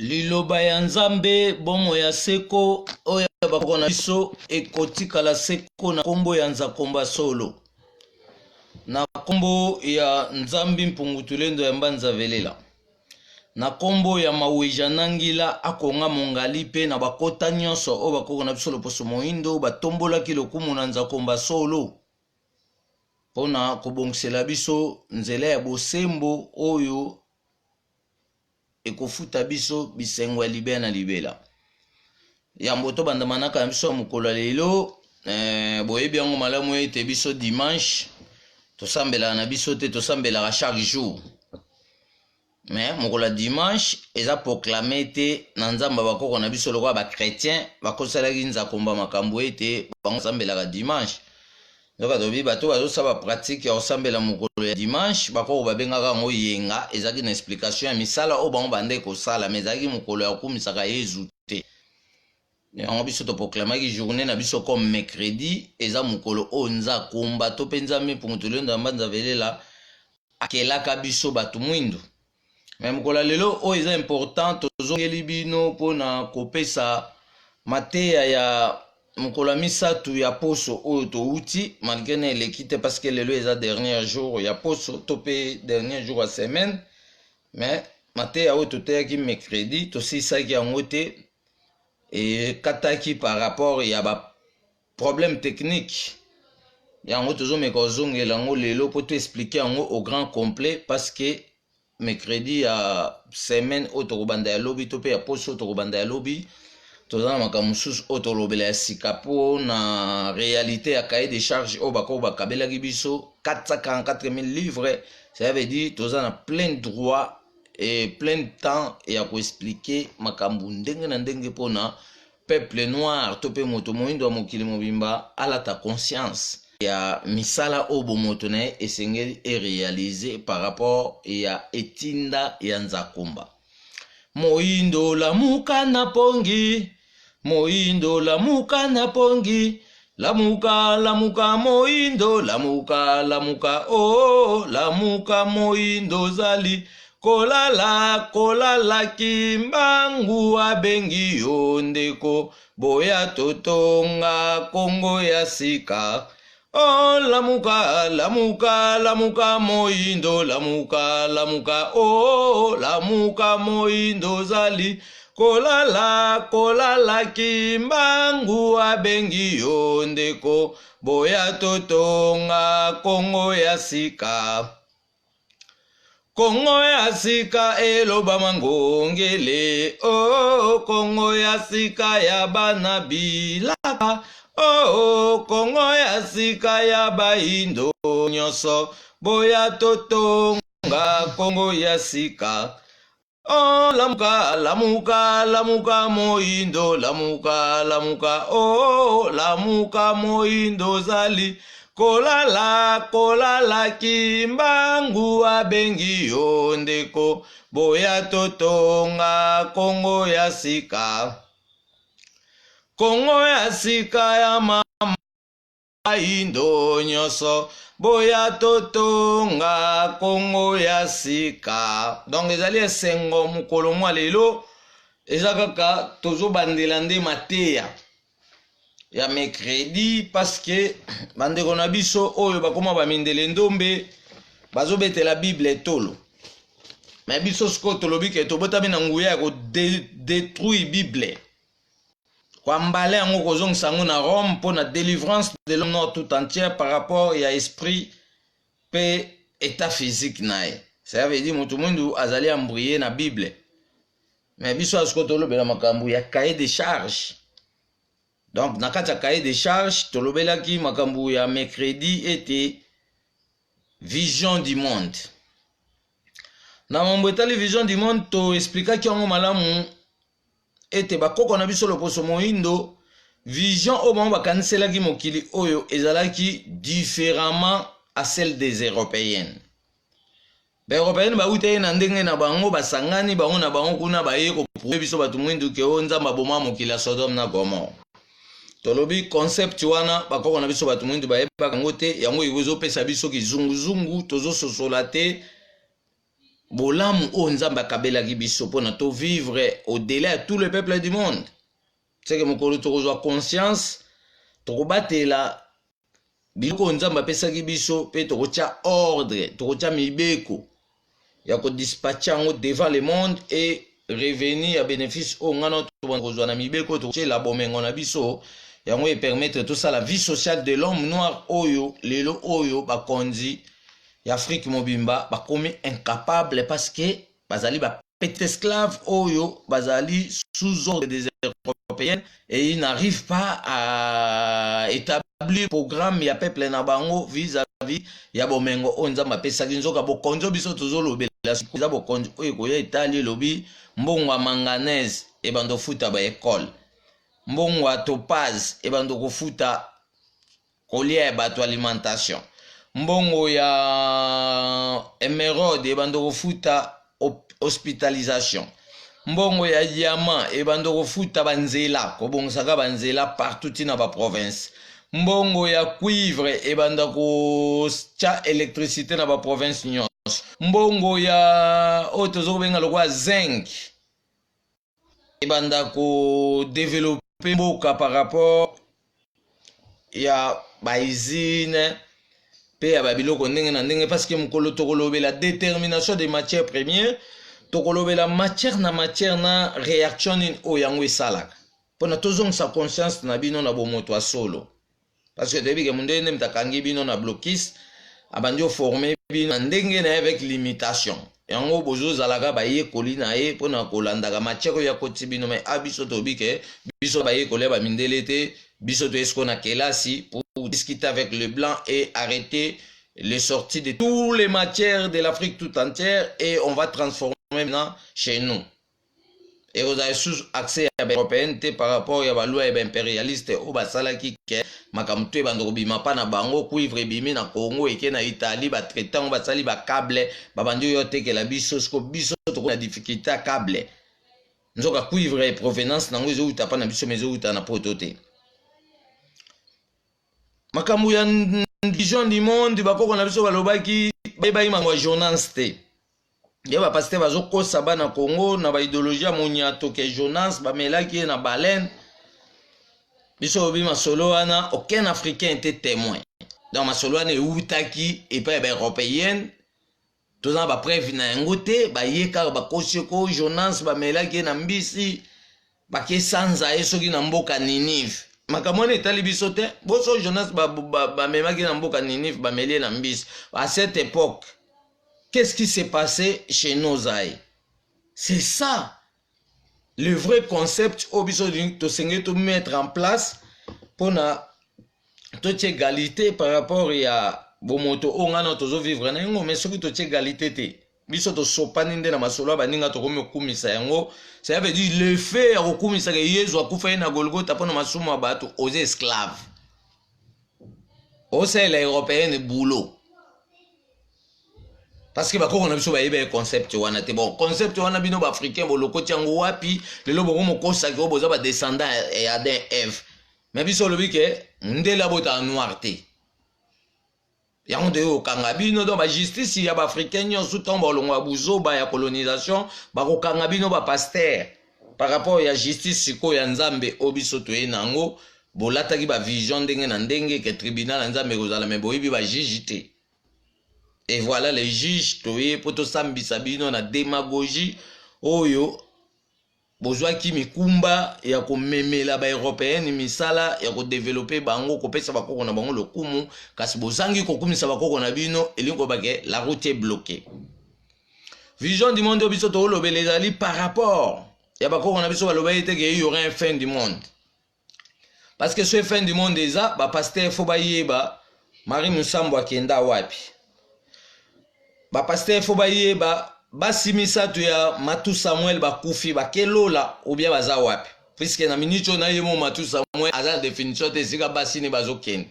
Liloba ya Nzambe, bomoi ya seko oyo ya bakoko na biso ekotikala seko na nkombo ya Nzakomba Solo, na nkombo ya Nzambi Mpungu Tulendo ya Mbanza Velela, na nkombo ya Maweja Nangila Akonga Mongali mpe na bakota nyonso oyo bakoko na biso loposo moindo batombolaki lokumu na Nzakomba Solo mpo na kobongisela biso nzela ya bosembo oyo ekofuta biso bisengo ya libela na libela. Yambo tobanda manaka na biso ya mokolo ya lelo, boyebi yango malamu ete biso dimanche tosambelaka na biso te, tosambelaka chaque jour. Mais mokolo ya dimanche eza proclame te na Nzambe bakoko na biso lokola ba chrétien bakosalaki nzakomba makambo ete bango basambelaka dimanche. Nzoka tolobi bato bazosala ba pratique ya kosambela mokolo ya dimanche, bakoko babengaka yango yenga, ezalaki na explication ya misala oyo bango bandaki kosala, mais ezalaki mokolo ya kokumisaka Yezu te. Yango biso toproclamaki journée na biso comme mercredi, eza mokolo oyo Nzakomba to mpe Nzambe Mpungu Tulendo ya Mbanza Velela akelaka biso bato mwindu. Mais mokolo ya lelo oyo eza important, tozongeli bino mpona kopesa mateya ya mokolo ya misato ya poso oyo touti, malgré na eleki te parce que lelo eza dernier jour ya poso to mpe dernier jour ya semaine. Mais mateya oyo toteyaki mercredi tosilisaki yango te, ekataki par rapport ya ba problème technique. Yango tozomeka kozongela yango lelo mpo to expliquer yango au grand complet, parce que mercredi ya semaine oyo tokobanda ya lobi to mpe ya poso oyo tokobanda ya lobi, toza na makambo mosusu oyo tolobela ya sika mpo na réalité ya cahier de charge oyo bakoko bakabelaki biso 444 000 livres. Ça veut dire toza na plein droit et plein temps ya koexpliquer makambo ndenge na ndenge mpona peuple noir to mpe moto moyindo ya mokili mobimba alata conscience ya misala oyo bomoto na ye esengeli eréaliser par rapport ya etinda ya Nzakomba. Moyindo lamuka na pongi, moyindo lamuka na pongi, lamuka lamuka moyindo, lamuka lamuka oh, lamuka moyindo zali kolala kolala kimbangu abengi yo ndeko, boya totonga Kongo ya sika. Oh, lamuka lamuka lamuka moyindo, lamuka lamuka oh, lamuka moyindo zali kolala kolala kimbangu abengi yo ndeko, boya totonga Kongo ya sika. Kongo ya sika elobama ngongele, oh, Kongo ya sika ya bana bilaka, oh, Kongo ya sika ya bayindo nyonso, boya totonga Kongo ya sika. Oh, lamuka lamuka lamuka moyindo, lamuka lamuka oh, lamuka moyindo zali kolala kolala kimbangu abengi yo ndeko, boya totonga Kongo ya sika. Kongo ya sika ya mama bayindo nyonso, boya totonga Kongo ya sika. Donc ezali esengo mokolo mwa lelo, eza kaka tozobandela nde mateya ya mercredi, parce que bandeko na biso oyo bakoma bamindele ndombe bazobetela Bible tolo. Mais biso sikoyo tolobi ke tobotami na nguya ya kodétruire Bible, koambale yango, kozongisa yango na Rome mpo na délivrance de l'homme noir tout entier par rapport ya esprit mpe état physique na ye. Ça veut dire moto mwindu azali embrouillé na Bible. Mais biso ya sikoyo tolobela makambo ya cahier de charge. Donc na kati ya cahier de charge tolobelaki makambo ya mercredi ete vision du monde. Na mambo etali vision du monde, toexplikaki yango malamu ete bakoko na biso loposo moyindo, vision oyo bango bakaniselaki mokili oyo ezalaki différemment à celle des européennes. Baeuropéenne bauta ye na ndenge na bango, basangani bango na bango kuna, baye koprouver biso bato mwindu ke oyo Nzambe aboma mokili ya Sodome na Gomorrhe. Tolobi concept wana bakoko na biso bato mwindu bayebaka yango te, yango ezopesa biso kizunguzungu, tozososola te. Bolamu oyo Nzambe akabelaki biso mpona to vivre au-delà ya tout le peuple du monde. Seke mokolo tokozwa conscience, tokobatela biloko oyo Nzambe apesaki biso mpe tokotya ordre, tokotya mibeko ya kodispatche yango devant le monde et revenu ya bénéfice oyo ngai na tobanda kozwa na mibeko oyo tokotyela bomengo na biso, yango epermettre tosala vie sociale de l'homme noir oyo lelo oyo bakonzi ya Afrique mobimba bakomi incapable, parce que bazali ba petit esclave oyo bazali sous ordre des Européennes et ils n'arrivent pas à établir programme ya peuple na bango vis-à-vis ya bomengo oyo Nzambe apesaki. Nzoka bokonzi oyo biso tozolobela eza bokonzi oyo ekoya etali elobi mbongo ya manganèse ebanda kofuta baekole, mbongo ya topaz ebanda kofuta kolia ya bato, alimentation, mbongo ya émeraude ebanda kofuta hospitalisation, mbongo ya diamant ebanda kofuta banzela, kobongisaka banzela partout ntina baprovince, mbongo ya cuivre ebanda kotya électricité na baprovince nyonso, mbongo ya oyo toza kobenga lokola zinc ebanda kodévelopper mboka par rapport ya bausine mpe ya babiloko ndenge na ndenge. Parce que mokolo tokolobela détermination des matières premières, tokolobela matière na matière na réaction nini oyo yango esalaka, mpona tozongisa conscience na bino na bomoto ya solo. Parce que toyebi ke mondele nde moto akangi bino na blocus, abandi oformer bino na ndenge na ye avec limitation. Yango bozozalaka bayekoli na ye mpona kolandaka matière oyo akoti bino. Mais a biso toyebi ke biso bayekoli ya bamindele te. Biso toye sikoyo na kelasi pour discuter avec le blanc et arrêter les sorties de toutes les matières de l'Afrique tout entière, et on va transformer maintenant chez nous. Ekozala lisusu accès ya baeuropéenne te par rapport ya baloi ya baimpérialiste oyo basalaki ke makambo to ebanda kobima mpa na bango. Cuivre ebimi na Congo, eke na Italie, batraite yango, basali bacable, babandi oyo otekela biso. Siko biso toko na difficulté ya cable. Nzoka cuivre provenance nango ezowuta mpa na biso, mais ezowuta na Poto te. Makambo ya vision du monde, bakoko na biso balobaki, bayebaki makambo ya Jonas te. Ye bapasteur bazokosa bana Congo na baidéologie ya monyato ke Jonas bamelaki ye na baleine. Biso oyebi masolo wana, aucun Africain était témoin. Donc masolo wana ewutaki epai ya baeuropéenne, toza na bapreuve na yango te. Baye kaka bakosi ko Jonas bamelaki ye na mbisi, bakesanza ye soki na mboka Ninive. Makambo wana etali biso te. Boso Jonas bamemaki na mboka Ninive, bameli ye na mbisi, à cette époque, qu'est-ce qui s'est passé chez nos aïeux? C'est ça le vrai concept oyo biso tosengeli tomettre en place mpona totia égalité par rapport ya bomoto oyo ngai na tozovivre na yango. Mais soki totia égalité te, biso tosopani nde na masolo ya baninga, tokomi kokumisa yango. Ça veut dire le fait ya kokumisaka Yezu akufa ye na Golgota mpona masumu ya bato, oza esclave, osalela européenne boulot, parce que bakoko na biso bayebi ye concept wana te. Bon, concept wana bino baafricain bolokoti yango wapi? Lelo bongo mokosaki oyo boza badescendant ya Adam, Eve. Mais biso olobi ke ndele abotaka noir te. Yango nde okanga bino. Donc bajustice ya baafricain nyonso, ntango balongwa buzoba ya colonisation, bakokanga bino bapasteur par rapport ya justice sikoyo ya Nzambe oyo biso toye na yango. Bolataki bavision ndenge na ndenge ke tribunal ya Nzambe ekozala, mais boyebi bajuge te. Et voilà les juges toye mpo tosambisa bino na démagogie oyo bozwaki mikumba ya komemela baeuropéenne misala ya kodévelopper bango, kopesa bakoko na bango lokumu, kasi bozangi kokumisa bakoko na bino. Elingi kobake la route est bloquée. Vision du monde oyo biso toolobela ezali par rapport ya bakoko na biso. Baloba ete ke y aura un fin du monde, parce que so fin du monde eza, bapasteur faut bayeba Marie Musambo akenda wapi. Bapasteur faut bayeba basi misato ya Matu Samuel bakufi, bakelola ou bien baza wapi, puisque na miniti oyo na ye mo Matu Samuel aza na définition te esika basi ne bazokende.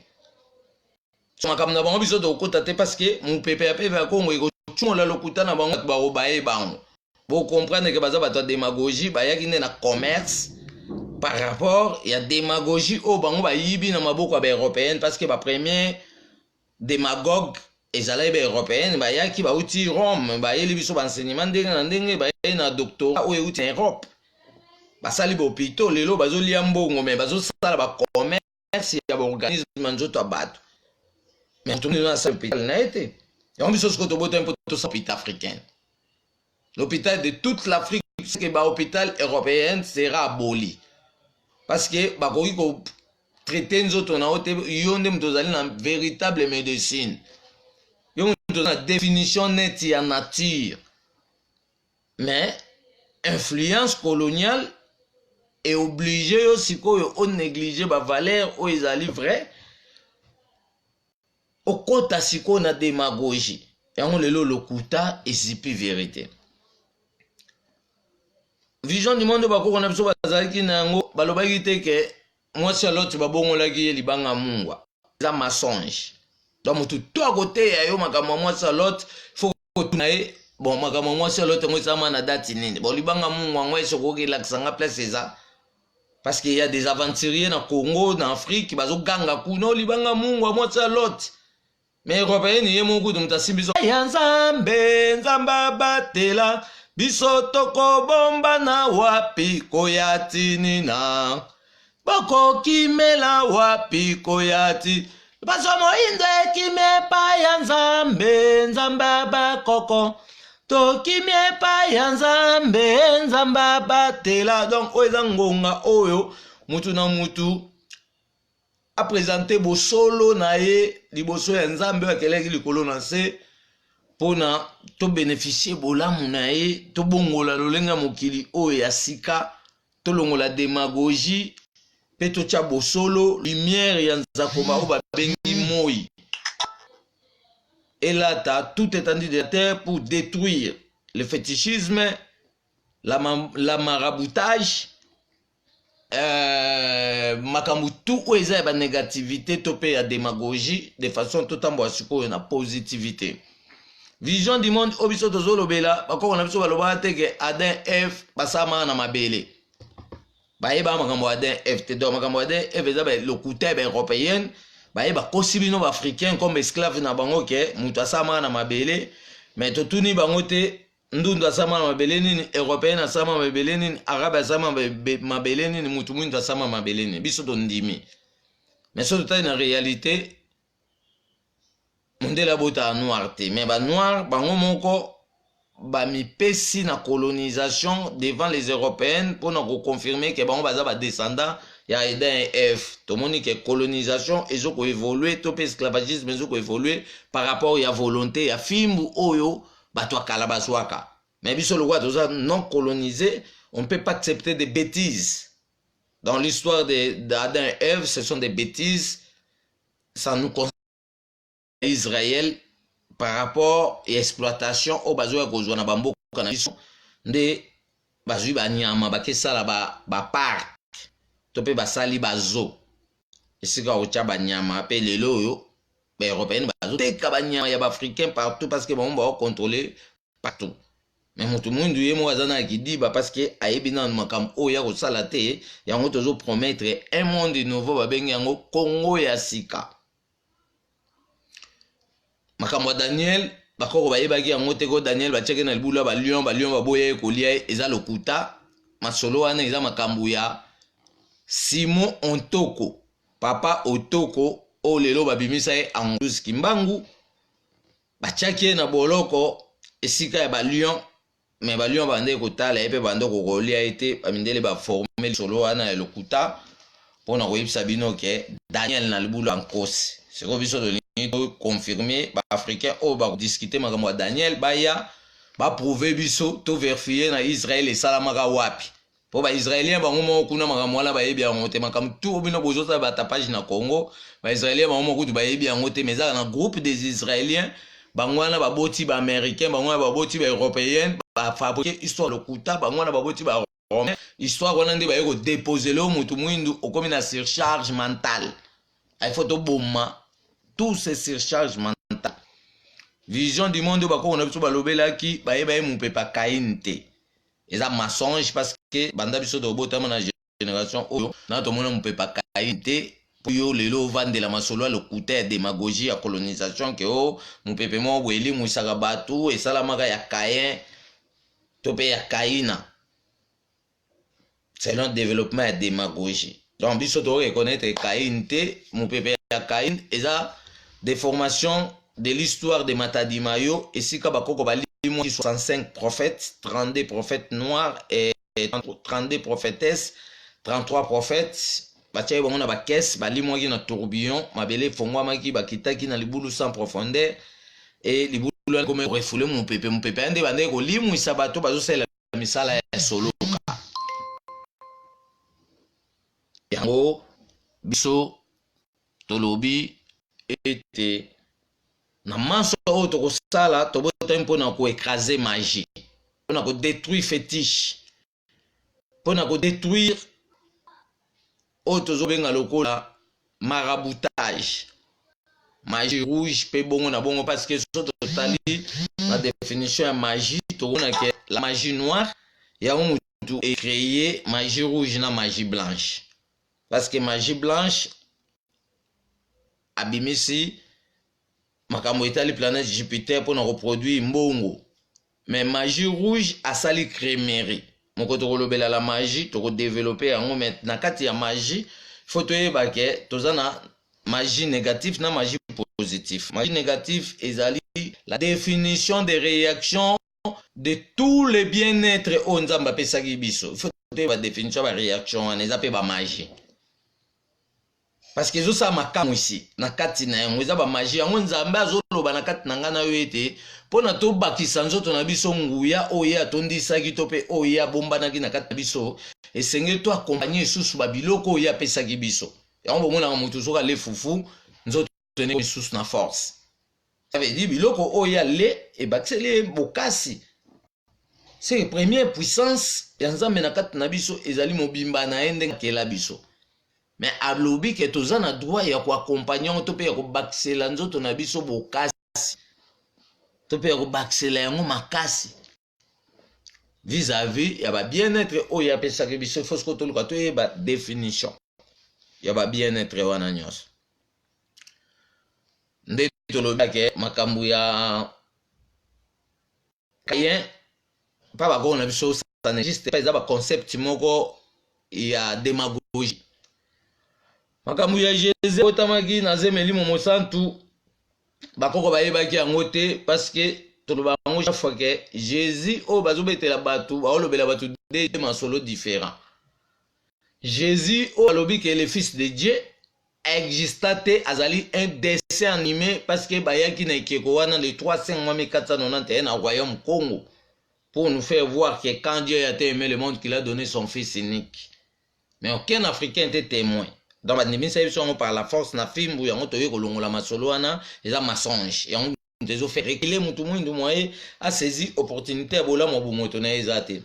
So makambo na bango biso tokokota te, parce que mopepe ya pepe ya Kongo ekotimola lokuta na bango. Bato bakobaye bango, bocomprendre ke baza bato ya démagogie. Bayaki nde na commerce par rapport ya démagogie oyo bango bayibi na maboko ya baeuropéenne, parce que bapremier démagogue Ezalaki ba européenne bayaki, bauti Rome, bayeli biso baenseignement ndenge na ndenge, bayei na doctorat oyo euti na Europe, basali bahôpitaux. Lelo bazolia mbongo, mais bazosala bacommerce ya baorganisme ya nzoto ya bato. Mais moto nini asala hôpital na ye te? Yango biso sikoyo tobotami mpo tosala hôpital africain, l'hôpital de toute l'Afrique, que bahôpital européenne sera aboli, parce que bakoki kotraiter nzoto na yo te. Yo nde moto ozali na véritable médecine, yo moto oza na définition neti ya nature. Mais influence coloniale eoblige yo sikoyo onéglige bavaleur oyo ezali vrai, okɔta sikoyo na démagogie. Yango lelo lokuta ezipi vérité. Vision du monde, bakoko na biso bazalaki na yango, balobaki te ke mwasi ya Loti babongolaki ye libanga mungwa. Eza mensonge. Donc motu to akoteya yo makambo ya mwasi ya Lot, faut kotuna ye: bon, makambo ya mwasi ya Lot yango esalama na date nini? Bon, libanga mungwa yango ese okoki elakisa nga place eza? Parce que y a des aventuriers na Congo, na Afrique, bazoganga kuna libanga mungwa, mwasi ya Lot. Mais européenne ye moko kutu moto asimbi biso ya Nzambe. Nzambe abatela biso, tokobombana wapi koya tinina, bokokimela wapi koya ti baso moyindo ekimi epai ya Nzambe. Nzambe abakoko, tokimi epai ya Nzambe, Nzambe abatela. Donc oyo eza ngonga oyo mutu na mutu aprésenter bosolo na ye liboso ya Nzambe oyo akelaki likolo na nse, mpona tobénéficier bolamu na ye, tobongola lolenge ya mokili oyo ya sika, tolongola démagogie mpe totya bosolo. Lumière ya nzakoma oyo babengi moi elata toute étendue de la terre pour détruire le fétichisme, la maraboutage, makambo tu oyo eza ya banégativité to mpe ya démagogie, de façon totambola sikoyo na positivité. Vision du monde oyo biso tozolobela, bakoko na biso balobaka te ke Adam, Eve basalamaka na mabele. Bayeba makambo ya Adam, Eve te. Donc makambo ya Adam, Eve eza lokuta ya baeuropéenne. Baye bakosi bino baafricain comme esclave na bango ke moto asalamaka na mabele. Mais totuni bango te: ndundu asama na mabele nini? Européenne asama mabele nini? Arabe asama mabele nini? Mutu mwindu asama mabele nini? Biso tondimi, mais so totali na réalité, mondele abotaka noir te. Mais banoir bango moko bamipesi na colonisation devant les Européennes mpona koconfirmer ke bango baza badescendant ya Adam et Eve. Tomoni ke colonisation ezokoévolue to mpe esclavagisme ezokoévolue par rapport ya volonté ya fimbu oyo bato ya kala bazwaka. Mais biso lokola toza non colonisé, on peut pas accepter des bêtises. Dans l'histoire d'Adam et Ève, ce sont des bêtises. Ça nous concerne Israël par rapport ya exploitation oyo bazoya kozwa na bamboka na biso. Nde bazwi banyama, bakesala baparc to mpe basali bazo esika kotya banyama. Mpe lelo oyo baeuropéenne bazoteka banyama ya baafricain partout, parce que bango baocontrôle partout. Mais moto mwindu ye moko aza na kidiba, parce que ayebi nanu makambo oyo ya kosala te. Yango tozopromettre un monde nouveau, babengi yango Kongo ya sika. Makambo ya Daniel, bakoko bayebaki yango te ko Daniel batiaki na libulu ya balion, balion baboya ye kolia ye. Eza lokuta. Masolo wana eza makambo ya Simon Ontoko, papa Otoko, oyo lelo babimisa ye Angus Kimbangu. Batiaki ye na boloko esika ya balion, mais balion bande kotala ye mpe bande kokolia ye te. Bamindele baforme lisolo wana ya lokuta mpona koyebisa bino ke Daniel na libulu ya nkosi. Sikoyo biso tolingi toconfirme baafricain oyo bakodiscuter makambo ya Daniel, baya baprouver biso, tovérifier na Israel esalamaka wapi, mpo baisraélien bango moko kuna makambo wana bayebi yango te. Makambo tu bino bozosala batapage na Congo, baisraélien bango moko kutu bayebi yango te. Mais ezaka na groupe des Israéliens, bango wana baboti baaméricain, bango wana baboti baeuropéenne, bafabriquer histoire lokuta, bango wana baboti baromain. Histoire wana nde baye kodéposer leo motu mwindu okomi na surcharge mentale. Il faut toboma tous ces surcharge mentale. Vision du monde oyo bakoko na biso balobelaki, bayeba ye mopepa Kaine te, eza mensonge, parce que banda biso tobotama na génération oyo na tomona mopepa Kaine te. Mpo yo lelo ovandela masolo ya lokuta ya demagogie ya colonisation ke o oh, mopepe moko boye elimwisaka bato esalamaka ya Caïn to mpe ya Kaina selon développement ya démagogie. Donc biso to reconnaître Caïn te. Mopepe ya Caïn eza déformation de l'histoire de Matadi Mayo, esika bakoko balimwaki 65 prophètes, 32 prophètes noirs et 32 prophétesses, 33 prophètes. Batiaki bango na bakese, balimwaki na tourbillon, mabele efongwamaki, bakitaki na libulu sans profondeur e libulu wana refouler mopepe. Mopepe ya nde bandeki kolimwisa bato bazosalela misala ya soloka. Yango biso tolobi ete na manso oyo tokosala, tobotami mpona koécraser magie, mpona kodétruire fétiche, mpona kodétruire oyo tozobenga lokola maraboutage, magie rouge mpe bongo na bongo. Parce que so totali na définition ya magie, tokomona ke la magie noire yango motu ecréer magie rouge na magie blanche, parce que magie blanche abimisi makambo etali planète Jupiter mpona koproduire mbongo, mais magie rouge asali crémerie moko. Tokolobela la magie, tokodévelopper yango, mais na kati ya magie faut toyeba ke toza na magie négative na magie positive. Magie négative ezali la définition des réactions de tous les bien-être oyo Nzambe apesaki biso. Faut toyeba définition ya baréaction wana, eza mpe bamagie, parce que ezosala makambo isi na kati na yango, eza bamagie. Yango Nzambe azoloba na kati na ngai na yo ete mpo na tobakisa nzoto na biso nguya oyo ye atondisaki to mpe oyo ye abombanaki na kati na biso, esengeli to accompagner lisusu babiloko oyo ye apesaki biso. Yango bomonaka motu soki ale fufu, nzoto lisusu na force. Ça veut dire biloko oyo ale ebakiseli ye bokasi. C'est première puissance ya Nzambe na kati na biso, ezali mobimba na ye ndenge akela biso. Mais alobi ke toza na droit ya koaccompagner yango to mpe ya kobakisela nzoto na biso bokasi to mpe ya kobakisela yango makasi vis-à-vis ya babien-être oyo apesaki biso. Faut siko toluka toyeba définition ya babien-être wana nyonso. Nde tolobaki makambo ya Caïn mpa bakoko na biso, ça n'existe pas, eza baconcept moko ya démagogie. Makambo ya Jésus otamaki na zemi elimo mosantu, bakoko bayebaki yango te, parce que toloba yango chaque fois ke Jésus oyo bazobetela bato, baolobela bato de masolo différent. Jésus oyo alobi ke le Fils de Dieu exista te, azali un dessin animé, parce que bayaki na ekeko wana le 3 5 mois 1491 na royaume Congo pour nous faire voir que quand Dieu a aimé le monde qu'il a donné son fils unique, mais aucun Africain était témoin. Donc bandimisa biso yango par la force na fimbu. Yango toyei kolongola masolo wana, eza mensonge. Yango moto ezofaire reculer motu mwindu, moye asaisi opportunité ya bolamu ya bomoto na ye eza te.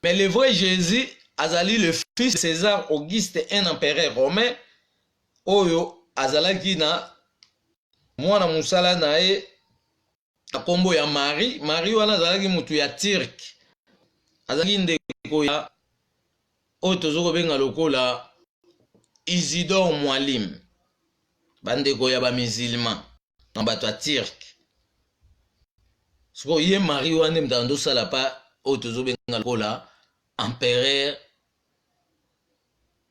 Mais le vrai Jésus azali le fils de César Auguste, un empereur romain, oyo azalaki na mwana mosala na ye na nkombo ya Marie. Marie wana azalaki motu ya Turke, azalaki ndeko ya oyo toza kobenga lokola Isidore Mwalim, bandeko ya bamusulman na bato ya Turke. Sikoyo ye Marie wana nde moto andosala pa oyo tozobenga lokola empereur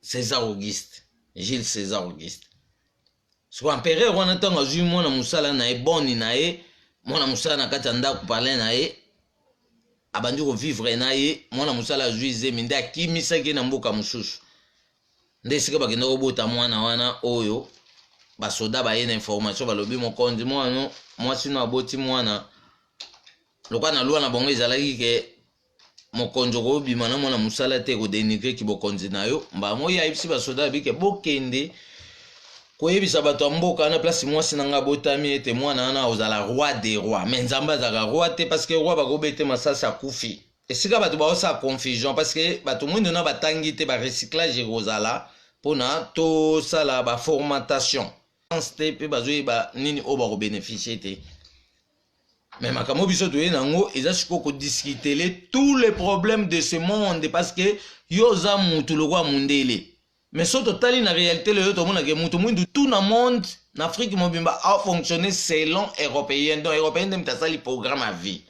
César Auguste, Jules César Auguste. Sikoyo empereur wana, ntango azwi mwana mosala na ye, boni na ye, mwana mosala na kati ya ndako palin na ye, abandi kovivre na ye, mwana mosala azwi zemi, nde akimisaki ye na mboka mosusu. Nde esika bakenda kobota mwana wana oyo basoda baye na information, balobi: "Mokonzi, mwana mwasi no aboti mwana." Lokola na loi na bango ezalaki ke mokonzi okobima na mwana mosala te, kodénigrer kibokonzi na yo. Mbango ye ayebisi basoda abike: "Bokende koyebisa bato ya mboka wana place mwasi na nga abotami ete mwana wana ozala roi des rois." Mais Nzambe azalaka roi te, parce que roi bakobete masasi, akufi. Esika bato baosala confusion, parce que bato mwindo na batangi te, barecyclage ekozala mpona tosala baformatation te mpe bazoyeba nini oyo bakobénéficier te. Mais makambo biso toye nango eza sikoyo kodiscuter tous les problèmes de ce monde, parce que yo oza mutu lokola mundele. Mais soki totali na réalité lelo, tomonake moto mwindu tout na monde, na Afrique mobimba, afonctionne selon européen. Donc européen nde moto asali programme ya vie.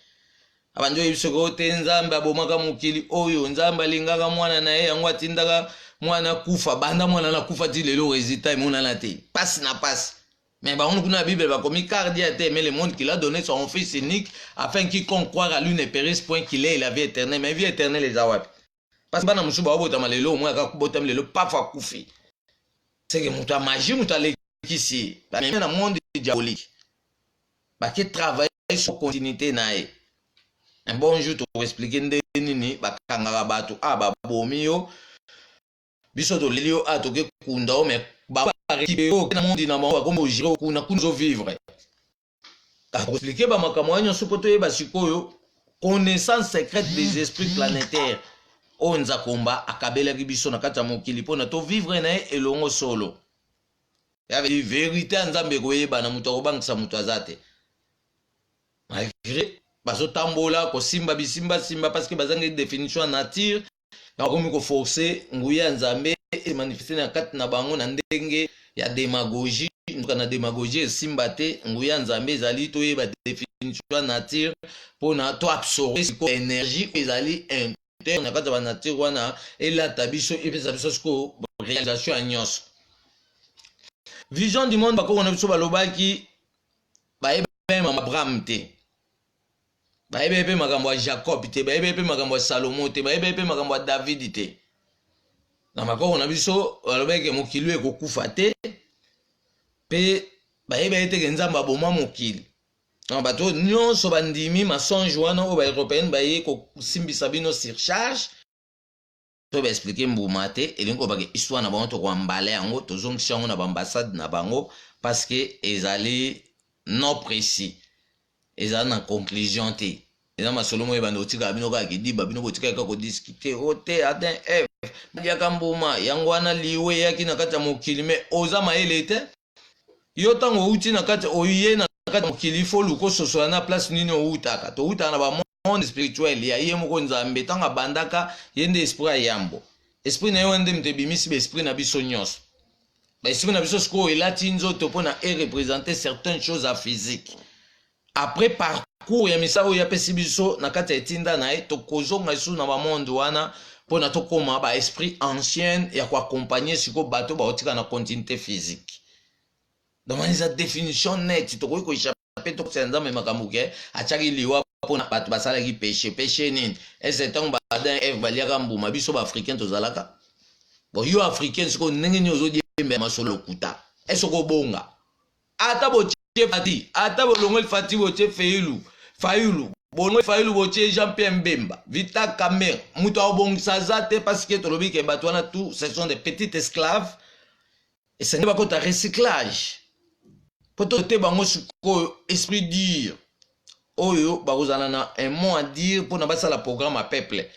Abandi oyebi soki oyo te, Nzambe abomaka mokili oyo, Nzambe alingaka mwana na ye, yango atindaka mwana kufa. Banda mwana na kufa ti lelo, résultat emonana te, pasi na pasi. Mais bango kuna na Bible bakomi: "Car Dieu a aimé le monde qu'il a donné son fils unique, afin quiconque croire à lui ne périsse point, qu'il ait la vie éternelle." Mais vie éternelle eza wapi? Parce bana mosusu baobotama lelo, omoi aka botami lelo, pafu, akufi. Seke moto ya magie, moto alekisi, bamemi na monde diabolique, bake travailler sur continuité na ye. Un bon jour tokoexpliquer nde nini bakangaka bato. A babomi yo, biso toleli yo, a toke kunda yo, mais barécupérer yo na monde na bango, bakomi ogérer kuna kuna, ozovivre. Akoexpliquer bamakambo wana nyonso mpo toyeba sikoyo connaissance secrète des esprits planétaires oyo Nzakomba akabelaki biso na kati ya mokili mpona tovivre na ye elongo solo. Vérité ya Nzambe ekoyebana, moto akobangisa moto aza te, malgré bazotambola kosimba bisimbasimba, parce que bazangi définition ya nature. Bakomi koforcer nguya ya Nzambe emanifeste na kati na bango na ndenge ya démagogie. Nzoka na démagogie esimba te. Nguya ya Nzambe ezali toyeba définition ya nature mpona toabsorber sikoyo énergie oyo ezali interne na kati ya banature wana, elata biso, epesa biso sikoyo réalisation ya nyonso, vision du monde. Bakoko na biso balobaki, bayeba Abraham te, bayebi mpe makambo ya Jacob te, bayebi mpe makambo ya Salomo te, bayebi mpe makambo ya David te. Na bakoko na biso balobaki mokili oyo ekokufa te, mpe bayebi ete ke Nzambe aboma mokili. Donc bato nyonso bandimi mensonge wana oyo baeuropéenne baye kosimbisa bino surcharge. To baexpliquer mbuma te, elingi kobaka histoire na bango. Tokoambala yango, tozongisi yango na baambassade na bango, parce que ezali non précis, eza na conclusion te. Eza masolo moko ebanda kotikala bino kaka kidiba, bino botikali kaka kodiscuter o te. Adam, Eve baliaka mbuma, yango wana liwe eyaki na kati ya mokili. Mais oza mayele te yo. Ntango outi na kati, oye na kati ya mokili, faut luka ososola na place nini outaka. Toutaka na bamonde spirituel ya ye moko Nzambe. Ntango abandaka, ye nde esprit ya yambo. Esprit na ye wana nde moto ebimisi baesprit na biso nyonso. Baesprit na biso sikoyo elati nzoto mpona ereprésenter certaines choses ya physique. Après parcours ya misala oyo apesi biso na kati ya etinda na ye, tokozonga lisusu na bamonde wana mpona tokóma baesprit ancienne ya koaccompagner sikoyo bato baotika na continuité physique. Donc wana eza définition nette. Tokoki koéchapper tokosela Nzambe makambo ke atiaki liwa mpona bato basalaki péché. Péché nini? Ese ntango baAdam, Eve baliaka mbuma, biso baafricain tozalaka bon? Yo africain sikoyo, ndenge nini ozodiembela masolo lokuta? Ese okobonga? Ata botie Fati, ata bolongoli Fati, botie Feyulu, Fayulu, bolongoli Fayulu, botie Jean Pierre Mbemba, Vital Kamerhe, moto akobongisa aza te, parce que tolobi ke bato wana tout, ce sont des petits esclaves. Esengeli bakota recyclage mpo tote bango sikoyo esprit dur oyo bakozala na un mot à dire mpona basala programme ya peuple.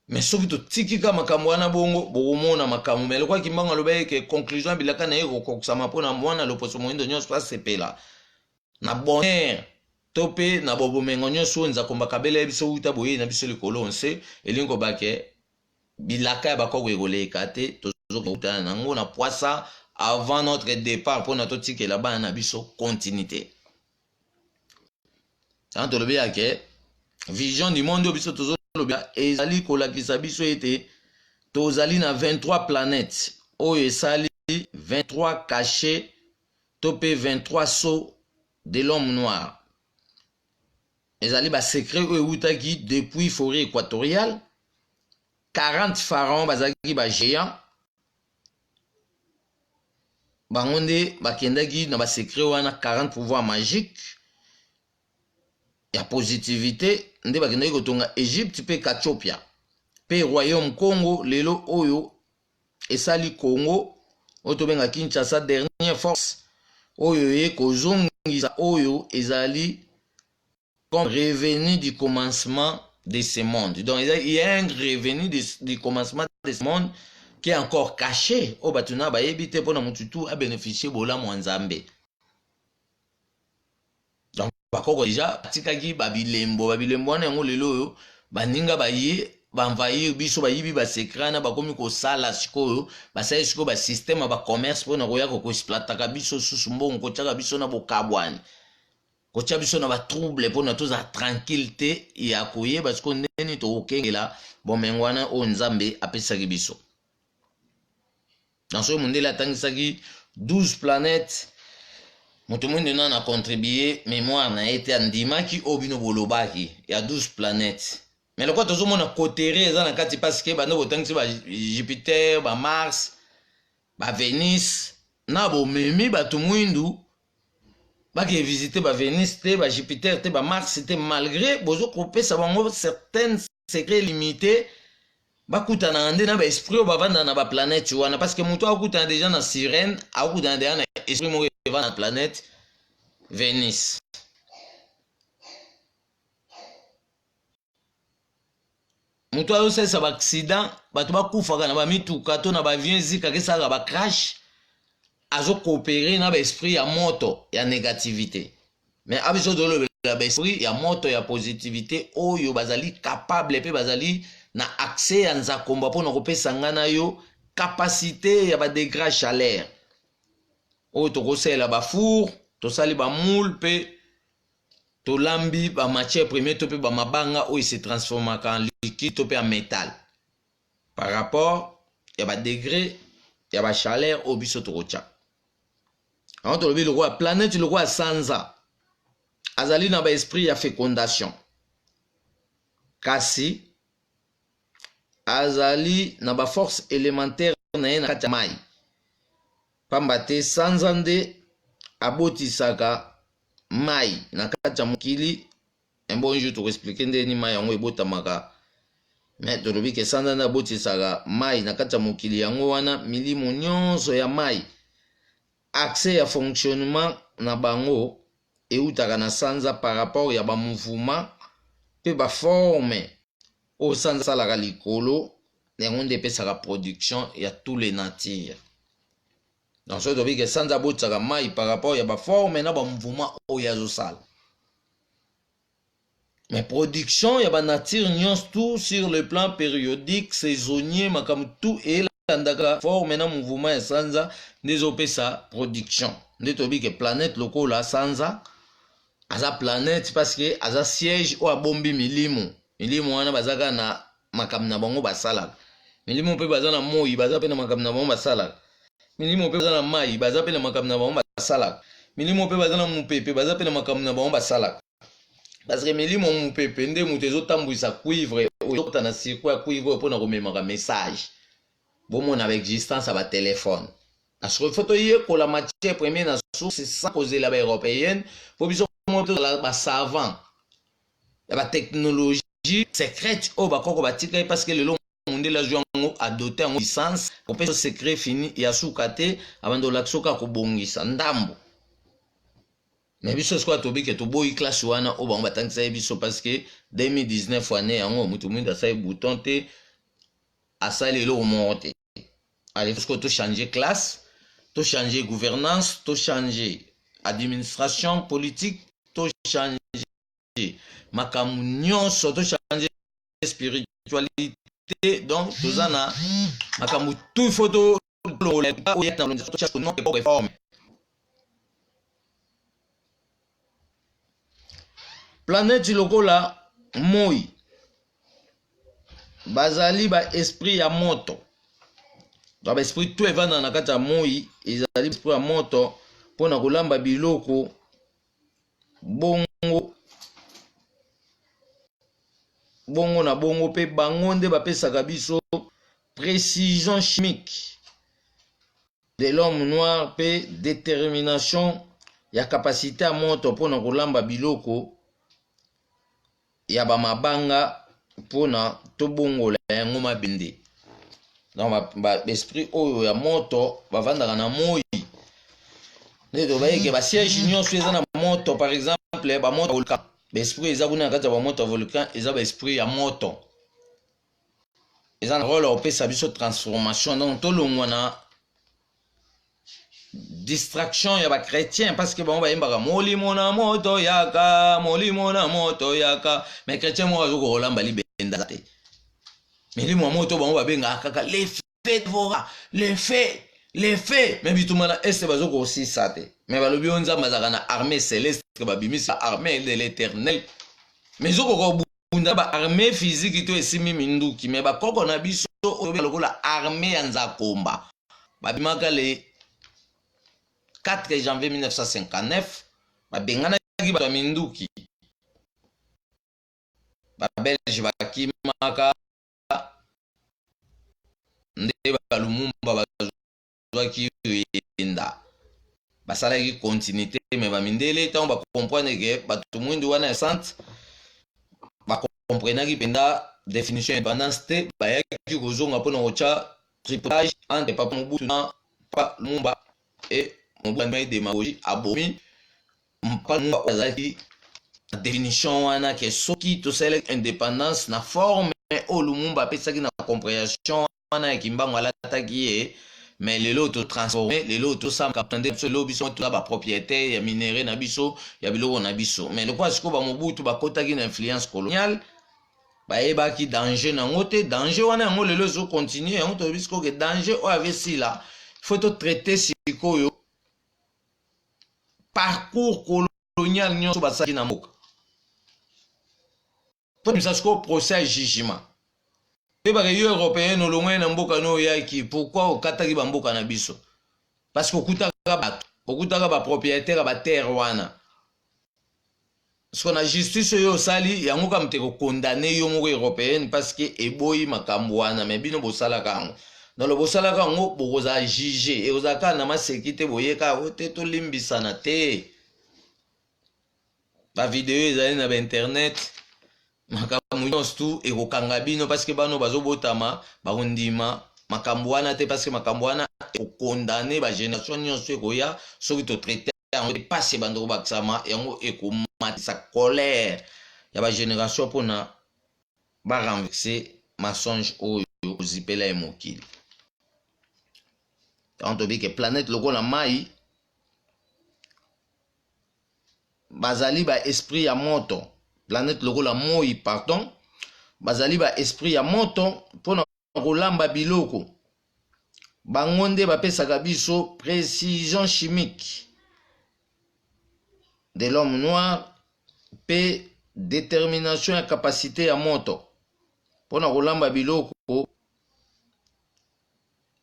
Mais soki totiki ka makambo wana bongo, bokomona makambo. Mais lokwaki mbango aloba eke conclusion ya bilaka na ye ekokokisama mpona mwana loposo moyindo nyonso asepela na bonheur to mpe na bobomengo nyonso oyo Nzakomba kabela ye biso wuta boyei na biso likolo nse. Elingi kobake bilaka ya bakoko ekoleka te. Tozokutana nango na poisa avant notre départ mpona totikela bana na biso continuité. Tango tolobi yake vision du monde oyo biso tozolobela ezali kolakisa biso ete tozali na 23 planètes oyo esali 23 cachets to mpe 23 sceaux de l'homme noir. Ezali basecret oyo ewutaki depuis forêt équatoriale. 40 pharaon bazalaki bagéant, bango nde bakendaki na basecret wana. 40 pouvoir magique ya positivité nde bakendaki kotonga Egypte mpe Katiopia mpe royaume Congo lelo oyo esali Congo oyo tobenga Kinshasa. Dernière force oyo ye kozongisa oyo ezali comme revenu du commencement de ce monde. Donc il y a un revenu du commencement de ce monde qui est encore caché, oyo bato na bayebi te, mpona motu tu abénéficie bolamu ya Nzambe. Donc bakoko déjà batikaki babilembo, babilembo wana yango lelo oyo baninga baye. Baenvahir biso, bayibi basecret wana, bakomi kosala sikoyo, basali sikoyo basystème ya bacommerce mpona koya kokoexploitaka biso susu mbongo, kotiaka biso na bokabwani, kotia biso na batrouble mpona tozala tranquille te ya koyeba sikoyo ndeni tokokengela bomengo wana oyo Nzambe apesaki biso. Na soki mondele atangisaki 12 planètes, moto mwindo nano acontribue mémoire na ye te, andimaki oyo bino bolobaki ya 12 planètes. Mais lokola tozomona coterie eza na kati, parce que bando botangisi ba Jupiter, ba Mars, ba Venus, na bomemi bato mwindu bake visite ba Venus te, ba Jupiter te, ba Mars te, malgré bozo kopesa bango certaines secrets limités. Bakutanaka nde na baesprit oyo bavandaka na baplanète wana, parce que moto akutana déjà na sirène, akutana déjà na esprit moko evanda na planète Venus. Moto azosalisa baaccident, bato bakufaka na bamituka to na baavion, ezikaka, esalaka bacrash, azocoopere na baesprit ya moto ya négativité. Mais abiso tolobela baesprit ya moto ya positivité oyo bazali capable mpe bazali na accès ya nzakomba mpona kopesa ngai na yo capacité ya badegré chaleur oyo tokosalela bafour, tosali bamoule mpe tolambi bamatière première to mpe bamabanga oyo se transformaka en liquide to mpe en métal par rapport ya badegré ya bachaleur oyo biso tokotya yango. Tolobi lokola planète, lokola sanza, azali na baesprit ya fécondation, kasi azali na baforce élémentaire na ye na kati ya mai, pamba te sanza nde abotisaka mai na kati ya mokili. Un bon jour tokoexpliquer ndeni mai yango ebotamaka. Mais tolobi ke sanza nde abotisaka mai na kati ya mokili. Yango wana milimo nyonso ya mai, accès ya fonctionnement na bango eutaka na sanza par rapport ya bamouvement mpe baforme oyo sanza asalaka likolo. Yango nde epesaka production ya tous les natures. Donc soki tobi ke sanza abotisaka mai par rapport ya baforme na bamouvement oyo azosala, mais production ya banature nyonso tout sur le plan périodique, saisonnier, makambo tout elandaka forme na mouvement ya sanza nde ezopesa production. Nde toyebi ke planète lokola sanza aza planète parce que aza siège oyo abombi milimo. Milimo wana baza kaka na makambo na bango basalaka. Milimo mpe baza na moi, baza mpe na makambo na bango basalaka. Milimo mpe baza na mai, baza mpe na makambo na bango basalaka. Milimo mpe baza na mopepe, baza mpe na makambo na bango basalaka, parce que milimo mopepe nde moto ezotambwisa cuivre oyo ezokota na circuit ya cuivre oyo mpona komemaka message. Bomona baexistence ya batelefone, parce que faut toyekola matière première na source sans kozela baeuropéenne, po biso moko tozala basavant ya batechnologie secrète oyo bakoko batikaki, parce que lelo mondele azwi yango, adote yango licence, kopesa secret fini ya suka te, abandi olakisa oka kobongisa ndambo. Mais biso sikoyo tobike, toboyi classe wana oyo bango batangisa ye biso, parce que 2019 ane yango moto mwindu asali bouton te, asali eloko moko te. Ale, sikoyo tochange classe, tochange gouvernance, tochange administration politique, tochange makambo nyonso, tochange spiritualité. Donc toza na makambo tout, il faut tolongola réforme. Planète lokola moi bazali baesprit ya moto. Donc baesprit tout evandaka na kati ya moi ezali esprit ya moto mpona kolamba biloko bongo bongo na bongo, mpe bango nde bapesaka biso précision chimique de l'homme noir mpe détermination ya capacité ya moto mpona kolamba biloko ya bamabanga mpona tobongola yango mabende. Donc baesprit oyo ya moto bavandaka na moi nde tobayeke basiège nyonso eza na moto. Par exemple bamoto volcan, baesprit eza kuna na kati ya bamoto ya volcan, eza baesprit ya moto, eza na role ya kopesa biso transformation. Donc tolongwa na distraction ya bachrétien, parce que bango bayembaka molimo na moto yaka, molimo na moto yaka, mais chrétien moko azoki kolamba libenda te. Milimo ya moto bango babengaka kaka le feu devora, le feu, le feu. Mais bitumba na este bazo kosisa te. Mais balobi oyo Nzambe azalaka na armée céleste, babimisi armée de l'Éternel. Mais ezokoka kobunda ba armée physique to esimbi minduki, mais bakoko na biso oyo lokola armée ya Nzakomba babimaka le 4 janvier 1959, babenganaki bato ya minduki. Babelge bakimaka nde balumumba bazwaki yenda, basalaki continuité. Me bamindele ntango bacomprendre ke bato mwindu wana ya centre bakomprenaki mpenza définition ya indépendance te, bayaki kozonga mpona kotya tripotage entre papa Mobutu na papa Lumumba. E Mobutu andimaki démagogie, abomi papa Lumumba oyo azalaki na définition wana ke soki tosalaki indépendance na forme oyo Lumumba apesaki na compréhension wana ya Kimbangu alataki ye. Mais lelo totransforme, lelo tosala nde biso, lelo biso toza bapropriétaire ya minerai na biso, ya biloko na biso. Mais lokola sikoyo bamobutu bakotaki na influence coloniale, bayebaki danger nango te. Danger wana yango lelo ezocontinue. Yango toyebi sikoyo ke danger oyo avesila, faut totraite sikoyo parcours colonial nyonso basalaki na mboka. Tobimisa sikoyo procès ya jugement. Toyebaka yo européen olongwani na mboka no oyaki, pourquoi okataki bamboka na biso? Parce que okutaka bato, okutaka bapropriétaire ya baterre wana. Siko na justice oyo osali yango kaka moto ekokondane yo moko européenne, parce que eboyi makambo wana. Me bino bosalaka yango nalo, bosalaka yango, bokozala juge. Ekozala kaka na maseki te, boyeka o te, tolimbisana te. Bavideo ezali na bainternet, makambo nyonso tu ekokanga bino, parce que bano bazobotama bakondima makambo wana te, parce que makambo wana ekokondane bagénération nyonso ekoya. Soki totraite yango, epasi ebanda kobakisama, yango ekomatisa colère ya bagénération mpona barenverse mensonge oyo ozipela ye mokili. Yango toyebi ke planète lokola mai bazali ba esprit ya moto, planète lokola moi, pardon, bazali ba esprit ya moto mpona kolamba biloko. Bango nde bapesaka biso précision chimique de l'homme noir mpe détermination ya capacité ya moto mpona kolamba biloko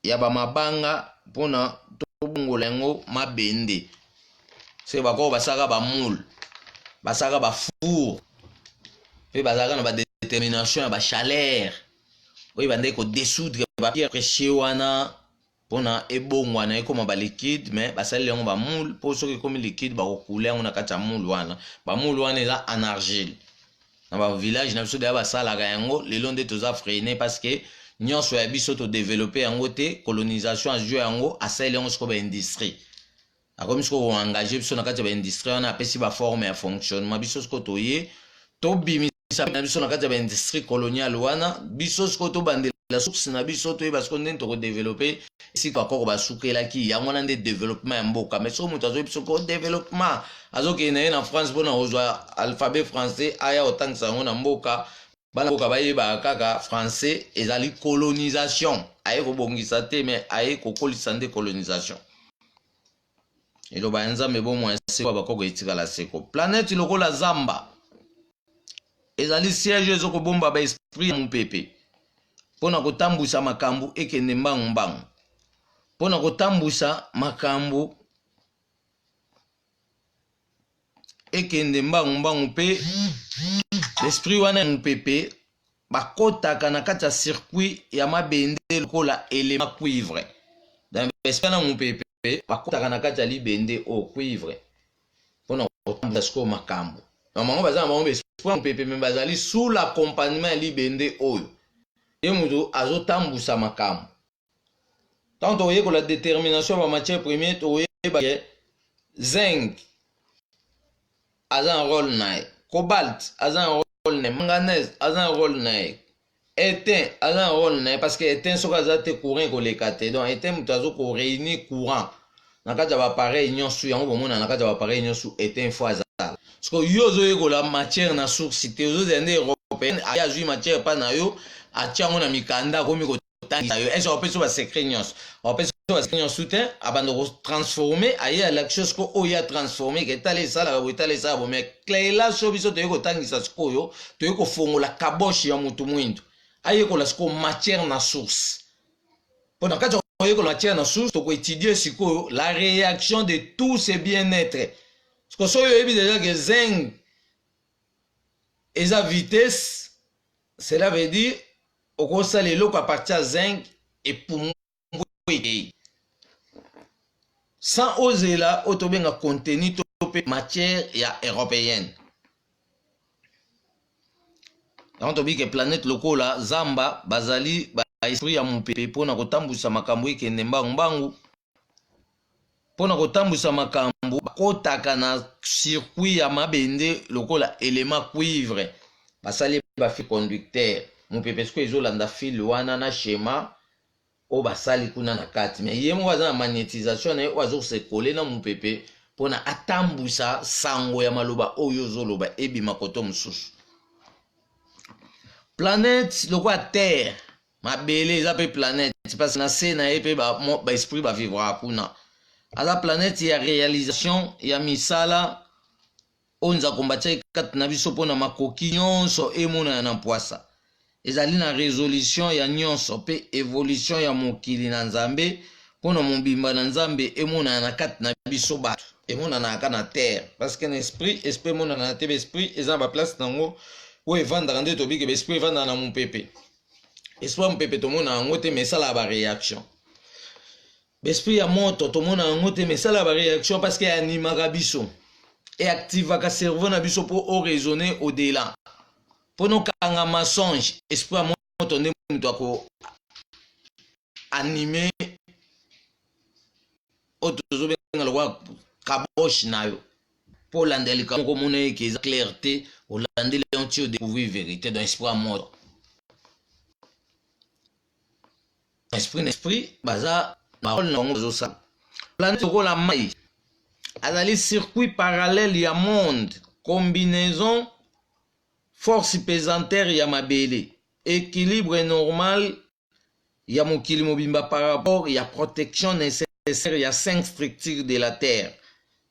ya bamabanga, mpona tobongola yango mabende. Soki bakoko basalaka bamoule, basalaka bafour, mpe bazalaka na badétermination ya bachaleur oyo bandeki kodessoudre bapierre précieux wana mpona ebongwana ekóma baliquide. Mais basaleli yango bamoule, mpo soki ekómi liquide, bakokule yango na kati ya moule wana. Bamoule wana eza en argile. Na bavillage na biso deya basalaka yango. Lelo nde toza freine, parce que nyonso ya biso todevelope yango te. Colonisation azwi yango, asaleli yango sikoyo baindustrie, akomi sikoyo koengage biso na kati ya baindustrie wana, apesi baforme ya fonctionnement. Biso sikoyo toye tobimisa na biso na kati ya baindustrie coloniale wana. Biso sikoyo tobandela source na biso, toyeba sikoyo ndenge tokodevelope esika bakoko basukelaki. Yango wana nde développement ya mboka. Mais soki moto azoyebi biso ko développement, azokende na ye na France mpona kozwa alphabet français, aya kotangisa yango na mboka, bana mboka bayebaka kaka français, ezali colonisation. Aye kobongisa te, mais aye kokolisa nde colonisation. Eloba ya Nzambe, bomoi ya seko ya bakoko etikala seko. Planète lokola zamba ezali siège ezokobomba baesprit ya mopepe mpona kotambwisa makambo ekende mbangu mbangu, mpona kotambwisa makambo ekende mbangu mbangu. Mpe l'esprit wana ya mopepe bakotaka na kati ya circuit ya mabende lokola elema cuivre. Donc esprit na mopepe bakotaka na kati ya libende oyo cuivre mpona kotambwisa sikoyo makambo. Donc bango baza na bango baesprit ya mopepe, me bazali sous l'accompagnement ya libende oyo ye moto azotambwisa makambo. Ntango tokoyekola détermination ya bamatière première, tokoyeba ke zinc aza na role na ye, cobalt aza na role na ye, manganèse aza na role na ye, étain aza na role na ye, parce que étain soki aza te, courant ekoleka te. Donc étain moto azo koréunir courant na kati ya baappareil nyonso. Yango bomona na kati ya baappareil nyonso, étain fo azala. Siko yo ozoyekola matière na source te, ozozela nde Européenne aye azwi matière epa na yo, atia yango na mikanda, akomi kotangisa yo. Ese apesi yo basecret nyonso, apesi yo basecret nyonso te, abanda kotransforme, aye alakisi yo sikoyo oyo atransforme ke tala esalaka boye, tala esalaka boye. Mais classe oyo biso toye kotangisa sikoyo, toye kofongola kaboshe ya motu mwindu, ayekola sikoyo matière na source. Mpo na kati ya koyekola matière na source, tokoétudie sikoyo la réaction de tous ces bien-être. Siko soki oyebi déjà ke zinc eza vitesse, cela veut dire okosala eloko à partir ya zinc epumbwe ekei sans ozela oyo tobenga contenu to mpe matière ya européenne. Yango tobike planète lokola zamba bazali ba esprit ya mopepe mpona kotambwisa makambo ekende mbangu mbangu. Mpona kotambwisa makambo bakotaka na circuit ya mabende lokola élément cuivre, basali ba fil conducteur, mopepe sikoyo ezolanda fil wana na schéma oyo basali kuna na kati. Mais ye moko aza na magnétisation na ye oyo azosekole na mopepe mpona atambwisa sango ya maloba oyo ozoloba ebima koto mosusu. Planète lokola terre, mabele, eza mpe planète parce na se na ye mpe baesprit ba bavivraka kuna. Aza planète ya réalisation ya misala oyo Nzakomba atiaki kati na biso mpona makoki nyonso emonana na mpwasa. Ezali na résolution ya nyonso mpe évolution ya mokili na Nzambe mpona mobimba na Nzambe emonana na kati na biso bato, emonanaka na terre, parce que na esprit, esprit emonana te. Baesprit eza na baplace nango oyo evandaka. Nde tobike baesprit evandaka na mopepe. Esprit ya mopepe tomona yango te, mais esalaka baréaction. Baesprit ya moto tomona yango te, mais esalaka baréaction parce que eanimaka biso, eactivaka cerveau na biso mpo oraisonner au-delà, mpo nokanga mensonge. Esprit ya moto nde moto ako anime oyo tozobenga lokola kaboshe na yo mpo olanda likambo moko, omona eke eza clair te, olandeli yango ti odécouvrir vérité. Donc esprit ya moto, esprit na esprit baza barole na bango bazosala. Planète lokola mai azali circuit parallèle ya monde, combinaison force pesanteur ya mabele, équilibre normal ya mokili mobimba par rapport ya protection nécessaire ya cinq structures de la terre.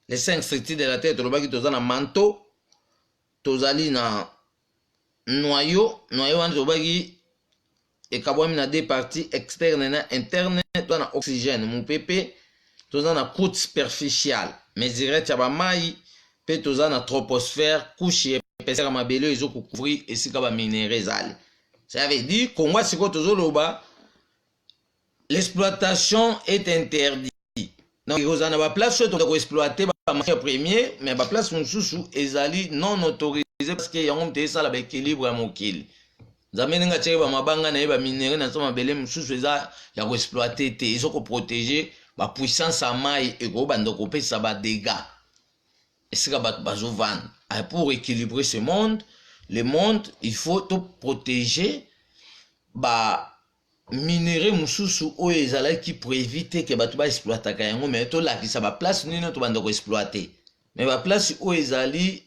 Les cinq structures de la terre, tolobaki toza na manteau, tozali na noyau. Noyau wana tolobaki ekabwami na deux parties, externe na interne. Toza na oxygène, mopepe, toza na croûte superficiale, mesurette ya bamai, mpe toza na troposphère, couche épaisseur ya mabele oyo ezokocouvrir esika baminerais ezali. Ça veut dire Kongo sikoyo tozoloba l'exploitation est interdite. Donc ekozala na baplace oyo tokoka koexploite bamatière première, mais baplace mosusu ezali non autorisé parce que yango moto esala baéquilibre ya mokili. Nzambe ndenge atiaki bamabanga na ye, baminerais na so mabele mosusu eza ya koexploite te, eza koprotege bapuissance ya mai ekobanda kopesa badégâts esika bato bazovanda. Pour équilibrer ce monde, le monde, il faut toprotéger ba minerais mosusu oyo ezalaki prévu te ke bato baexploitaka yango, mais tolakisa baplace nini tobanda koexploite. Mais baplace oyo ezali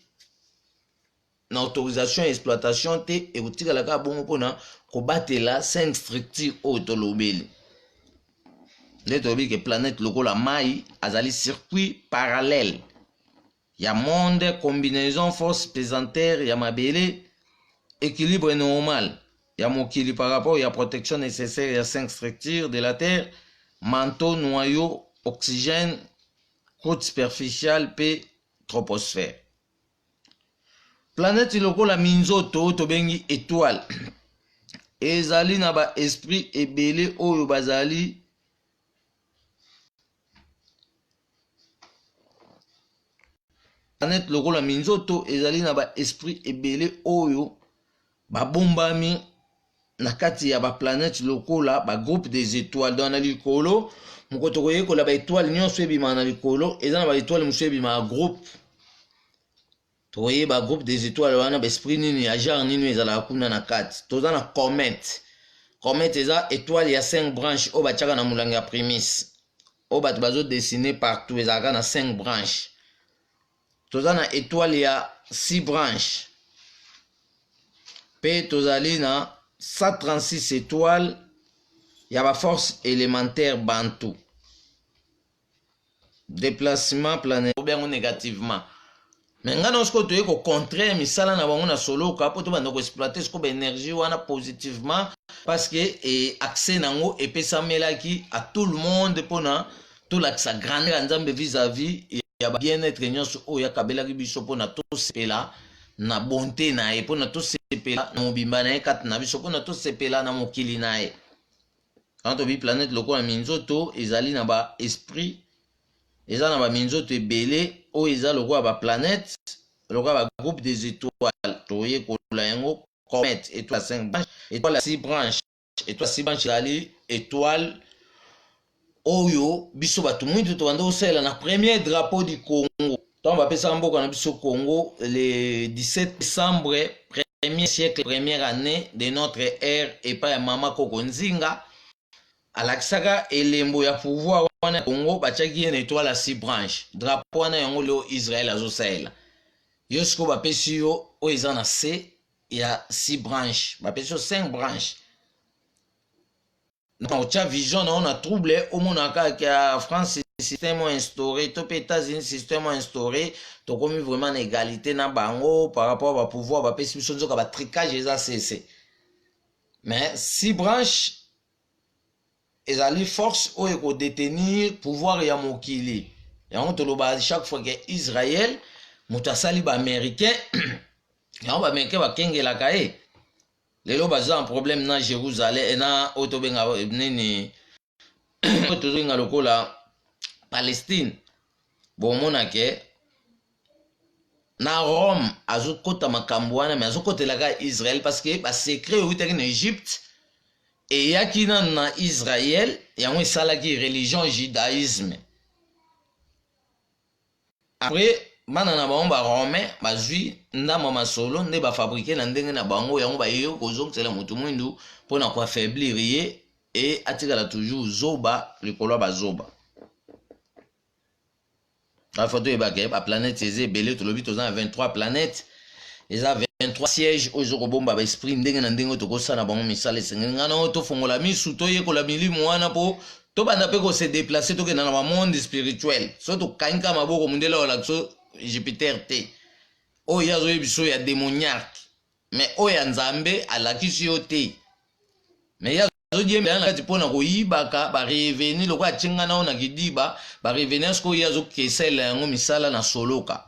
na autorisation ya exploitation te, ekotikala kaka bongo mpona kobatela cinq structure oyo tolobeli. Nde tolobi ke planète lokola mai azali circuit parallèle ya monde, combinaison force pesanteur ya mabele, équilibre normal ya mokili par rapport ya protection nécessaire ya cinq structures de la terre: manteau, noyau, oxygène, croûte superficiale mpe troposphère. Planète lokola minzoto oyo tobengi étoile ezali na baesprit ebele oyo bazali planète lokola minzoto ezali na baesprit ebele oyo babombami na kati ya baplanète lokola bagroupe des étoiles. Donc na likolo moko tokoyekola baétoile nyonso ebimaka na likolo. Eza na baétoile mosusu ebimaka groupe, tokoyeba groupe des étoiles wana baesprit nini ya genre nini ezalaka kuna na kati. Toza na comète. Comète eza étoile ya 5 branches oyo batiaka na molangi ya primise oyo bato bazodessine partout, ezalaka na 5 branches. Toza na étoile ya 6 branches. Mpe tozali na 136 étoiles ya ba force élémentaire bantu. Déplacement planétaire yango négativement. Mais ngai na sikoyo toye kocontraire misala na bango na soloka mpo tobanda koexploite sikoyo baénergie wana positivement, parce que e, accès nango epesamelaki à tout le monde mpona tolakisa grandeur ya Nzambe vis-à-vis ya bien-être nyonso oyo akabelaki biso, mpona tosepela na bonté na ye, mpona tosepela na mobimba na ye kati na biso, mpona tosepela na mokili na ye. Quand tobi planète lokola minzoto, ezali na baesprit, eza na baminzoto ebele oyo eza lokola baplanète, lokola bagroupe des étoiles. Toyekola yango: comète, étoile 5 branches, étoile 6 branches. Étoile 6 branches ezali étoile oyo biso bato mwindu tobanda kosalela na premier drapeau du Congo, ntango bapesaka mboka na biso Congo le 17 décembre, premier siècle, première année de notre ère, epai ya mama Koko Nzinga. Alakisaka elembo ya pouvoir wana ya Congo, batiaki ye na étoile ya 6 branche. Drapeau wana, yango leo Israel azosalela. Yo sikoyo bapesi yo oyo eza na se ya 6 branche, bapesi yo 5 branche. Na otya vision na yo na trouble, omonaka kaka France système instauré to mpe États-Unis système instauré, tokomi vraiment na égalité na bango par rapport à bapouvoir bapesi biso. Nzoka batricage eza sese. Mais 6 branche ezali force oyo ekodétenir pouvoir ya mokili. Yango toloba chaque fois ke Israel moto asali baaméricain. Yango baaméricain bakengelaka ye. Lelo baza na problème na Jérusalem, na oyo tobenga nini, oyo tozobenga lokola Palestine. Bomona ke na Rome azokɔta makambo wana, me azokotelaka Israel parce que basecret eutaki na Égypte, eyaki nanu na Israel. Yango esalaki religion judaïsme. Après, bana na bango baromain bazwi ndambo masolo nde bafabriquer na ndenge na bango. Yango baye kozongisela motu mwindu mpona koaffaiblir ye e atikala toujours zoba likolo ya bazoba. Afa toyebaka baplanète eza ebele. Tolobi toza na 23 planète, eza 23 siège oyo ezokobomba baesprit ndenge na ndenge oyo tokosala bango misala. Esengeli ngai na oyo tofongola misu, toyekola milimo wana mpo tobanda mpe kose déplacer, tokenda na bamonde spirituel. So tokangi kaka maboko, mondele oyo Jupiter te, oyo ye azoyebi biso ya démoniaque, mais oyo ya Nzambe alakisi yo te. Mais ye azodiembela na kati mpona koyibaka barevenu lokola atinga na oyo na kidiba barevenu. Sikoyo ye azokesalela yango misala na soloka.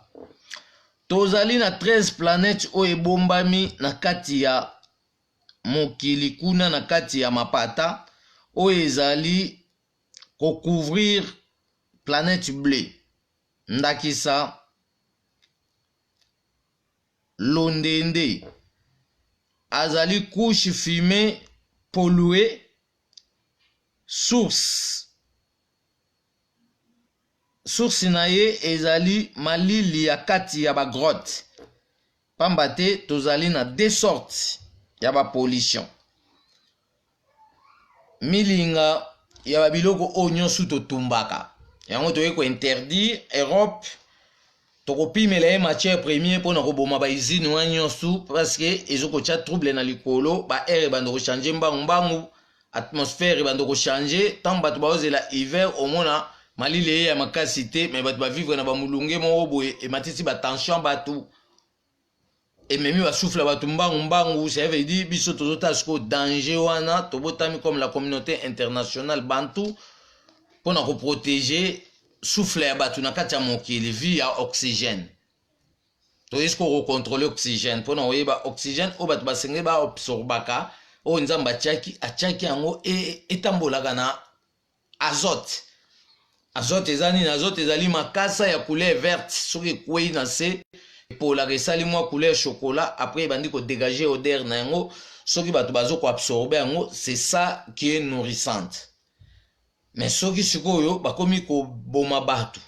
Tozali na 13 planète oyo ebombami na kati ya mokili kuna na kati ya mapata, oyo ezali kocouvrir planète bleu. Ndakisa, londende azali couche fumée polluée. Source na ye ezali malili ya kati ya bagrotte, pamba te tozali na deux sortes ya bapollution: milinga ya babiloko oyo nyonso totumbaka. Yango toyei kointerdire Europe, tokopimela ye matière première mpona koboma bausine wana nyonso, parce que ezokotia trouble na likolo. Baair ebanda kochanger mbangu mbangu, atmosphère ebanda kochanger. Ntango bato baozela hiver, omona malili eye ya makasi te, me bato bavivre na bamolunge moko boye, ematisi batension bato, ememi basouffle bato mbangu mbangu. Ça veut dire biso tozotala sikoyo danger wana. Tobotami comme la communauté internationale bantu mpona koprotéger souffle ya bato na kati ya mokili, vie ya oxygène. Toyei sikoyo kocontrôler oxygène mpona koyeba oxygène oyo bato basengeli baabsorbaka, oyo Nzambe atiaki yango etambolaka na azote. Azote eza nini? Azote ezali makasa ya couleur verte. Soki ekwei na se, epolaka, esali mwa couleur chocolat. Après ebandi kodégager odeur na yango. Soki bato bazo koabsorber yango, c'est ça qui est nourrissante. Mais soki sikoyo bakomi koboma bato,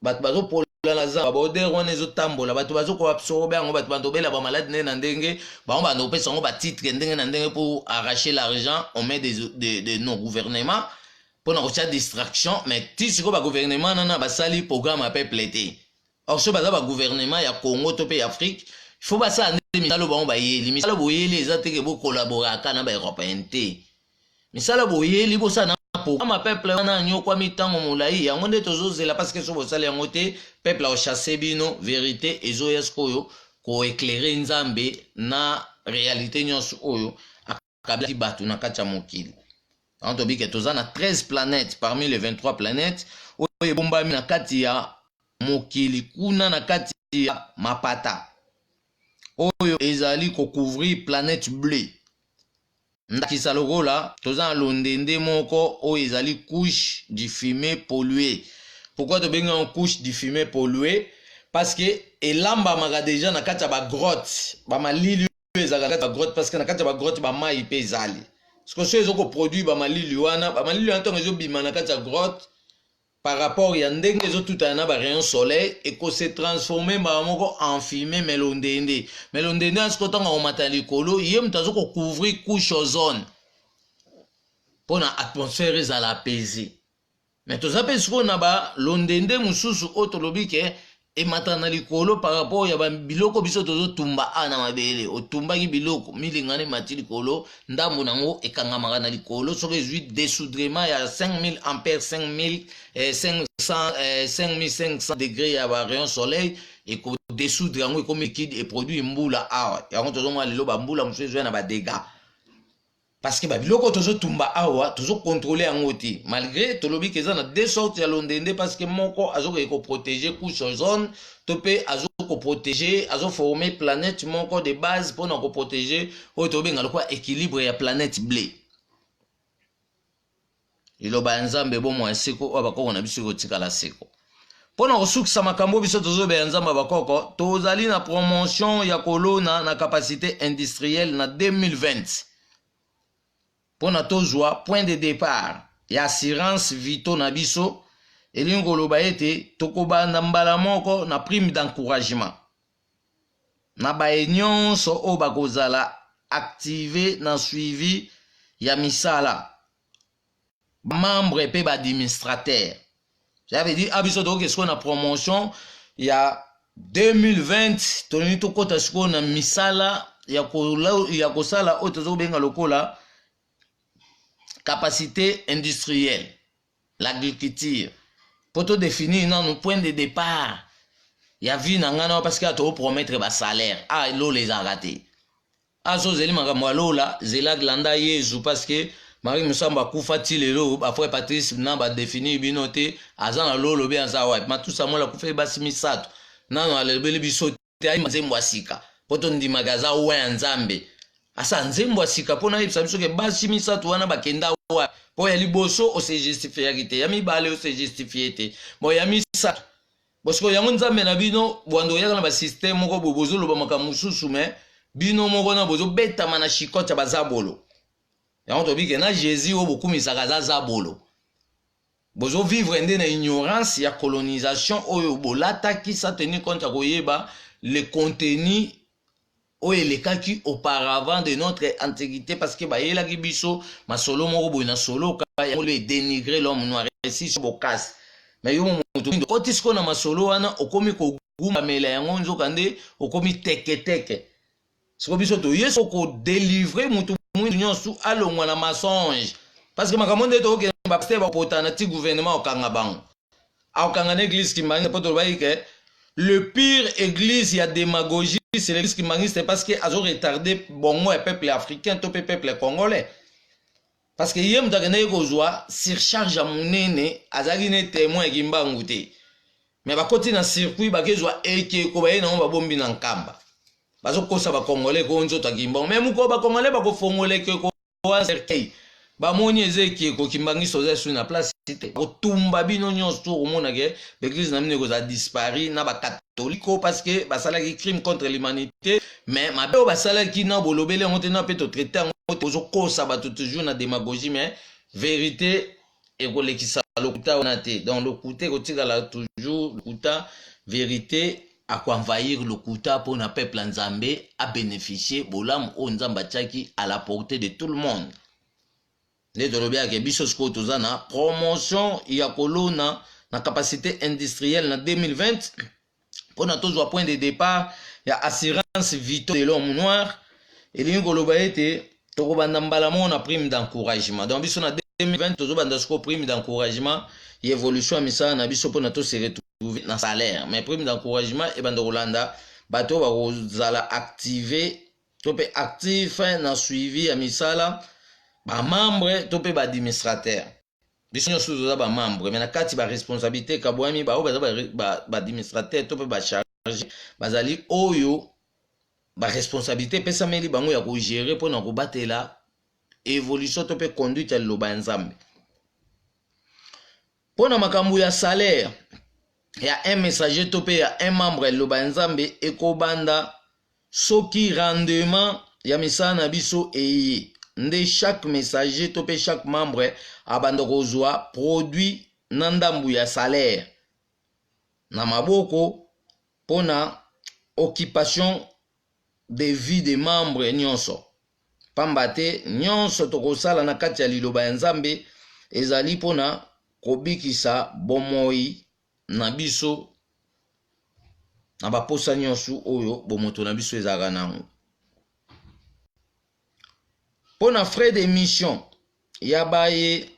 bato bazopola na zamba, baodeur wana ezotambola, bato bazokoabsorber yango, bato bando obela bamaladi ndenge na ndenge. Bango bando kopesa yango batitre ndenge na ndenge pour arracher l'argent. On met des nos gouvernement mpona kotia distraction. Mais ti sikoyo bagouvernement nana basali programme ya peuple te. Or so baza bagouvernement ya Congo to mpe ya Afrique, Faut basala nde misala bango bayeli. Misala boyeli eza te ke bokolaboraka na baeuropéen te. Misala boyeli, bosala na programme. Peuple wana anyokwami ntango molai, yango nde tozozela, parce que so bosala yango te, peuple akochasser bino. Vérité ezoya sikoyo koéclairer Nzambe na réalité nyonso oyo akabelaki bato na kati ya mokili. Yango tobike toza na 13 planètes parmi les 23 planètes oyo ebombami na kati ya mokili kuna, na kati ya mapata oyo ezali kocouvrir planète bleue. Ndakisa lokola toza na londende moko oyo ezali couche du fumée polluée. Pourquoi tobengi yango couche du fumée polluée? Parce que elambamaka déjà na kati ya bagrotte, bamalili oyo ezalaka na kati ya bagrotte, parce que na kati ya bagrotte bamai mpe ezali. Siko so ezokoproduire bamalili wana, bamalili wana ntango ezobima na kati ya grotte, par rapport ya ndenge ezotutana na barayon soleil, ekose transformer mbala moko en fumée. Mais londende, mais londende wana sikoyo, ntango akomata likolo, ye moto azokocouvrir couche ozone mpo na atmosphère ezala apaisée. Mais toza mpe sikoyo na balondende mosusu oyo tolobi ke emata na likolo par rapport ya biloko biso tozotumba awa na mabele. Otumbaki biloko, milingana emati likolo, ndambo nango ekangamaka na likolo. Soki ezwi dissoudrement ya 5000 ampère, 5000, 500, 5500 degré ya barayon soleil, ekodissoudre yango, ekomi liquide, eproduit mbula awa. Yango tozomona lelo bambula mosusu ezoya na badégâts, parce que babiloko tozotumba awa, tozocontrôler yango te. Malgré tolobi ke eza na deux sortes ya londende, parce que moko azokoki koprotéger couche ozone, to mpe azokoprotéger, azoformer planète moko de base mpona koprotéger oyo tobenga lokola équilibre ya planète bleue. Liloba ya Nzambe, bomoi ya seko oyo bakoko na biso ekotikala seko. Mpo na kosukisa makambo biso tozobela Nzambe ya bakoko, tozali na promotion ya kolona na capacité industrielle na 2020 mpo na tozwa point de départ ya assurance vitaux na biso. Elingi koloba ete tokobanda mbala moko na prime d'encouragement na baye nyonso oyo bakozala active na suivi ya misala, bamembre mpe baadministrateur. Ça veut dire a biso tokoki sikoyo na promotion ya 2020, tolingi tokɔta sikoyo na misala ya kosala oyo tozokobenga lokola capacité industrielle, l'agriculture, mpo todéfinir nanu point de départ ya vie na ngai na, parce que tokopromettre basalaire. Ah, lola ezalaka te. Aso ozeli makambo ya lola, zela, landa Yezu, parce que Marie Mosambo akufa ti lelo, bafrère Patrice na badéfinir bino te aza na lolo be aza wapi. Matusa Mola akufa, basi misato, nano alobeli biso te. Ayimba nzembo ya sika mpo tondimaka aza wa ya Nzambe. Asa nzembo ya sika mpo nayebisa biso ke basi misato wana bakenda wapi. Mpo ya liboso ose justifiaki te, ya mibale ose justifie te, bon, ya misato bosiko yango Nzambe na bino bwando oyaka na basystème moko boye, bozoloba makambo mosusu, mais bino moko na bozobetama na chicotte ya bazabolo. Yango tobike na Jésus oyo bokumisaka aza zabolo. Bozovivre nde na ignorance ya colonisation oyo bolataki sans tenir compte ya koyeba le contenu oyo elekaki auparavant de notre antiquité, parce que bayelaki biso masolo moko boye na soloka, yango lo edénigre l'homme noir esi bokasi. Mais yo moto okoti sikoyo na masolo wana, okomi kogumbamela yango, nzoka nde okomi teketeke. Sikoyo biso toye so kodélivrer motu mwindu nyonso alongwa na mensonge, parce que makambo nde tokokende, bapasteur bakopotana ti gouvernement okanga bango, akokanga na église kimbanguiste, mpo tolobaki ke le pire église ya démagogie, c'est l'église kimbanguiste, parce que azo retarder bongo ya peuple africain to mpe peuple congolais, parce que ye moto akendaki kozwa surcharge ya monene, azalaki ne témoin ya Kimbangu te, mais bakoti na circuit, bakezwa ekeko, baye nango, babombi na Nkamba, bazokosa bacongolais ko nzoto ya Kimbangu. Mais mokolo bacongolais bakofongola ekeko wana, cercueil, bamoni eza ekeko kimbanguiste, oza esu na place te, kotumba bino nyonso. To komona ke baeglise na bino ekozala disparu na bakatoliko, parce que basalaki crime contre l'humanité. Mais mabe oyo basalaki na bolobeli yango te, na mpe totraiter yango te. Ozokosa bato toujours na démagogie, mais vérité ekolekisa lokuta wana te. Donc lokuta ekotikala toujours lokuta, vérité akoenvahir lokuta mpona peuple ya Nzambe abénéficie bolamu oyo Nzambe atiaki à la portée de tout le monde. Nde tolobi yake biso sikoyo toza na promotion ya kolona na capacité industrielle na 2020 mpona tozwa point de départ ya assurance vito de l'homme noir. Elingi koloba ete tokobanda mbala moko na prime d'encouragement. Donc biso na 2020 tozobanda sikoyo prime d'encouragement ya évolution ya misala na biso mpona to se retrouver na salaire. Mais prime d'encouragement ebanda kolanda bato oyo bakozala active to mpe actif na suivi ya misala, bamembre to mpe baadministrateur. Biso nyonso toza bamembre, mais na kati baresponsabilité ekabwami. Baoyo baza baadministrateur to mpe bacharge bazali oyo baresponsabilité epesameli bango ya kogérer mpona kobatela évolution to mpe conduite ya liloba ya Nzambe. Mpo na makambo ya salaire ya un messager to mpe ya un membre ya liloba ya Nzambe, ekobanda soki rendement ya misala na biso eye, nde chaque messager to mpe chaque membre abanda kozwa produit na ndambu ya salaire na maboko mpona occupation de vie de membre nyonso. Pamba te nyonso tokosala na kati ya liloba ya Nzambe ezali mpona kobikisa bomoi na biso na baposa nyonso oyo bomoto na biso ezalaka nango. Mpo na frais de mission ya baye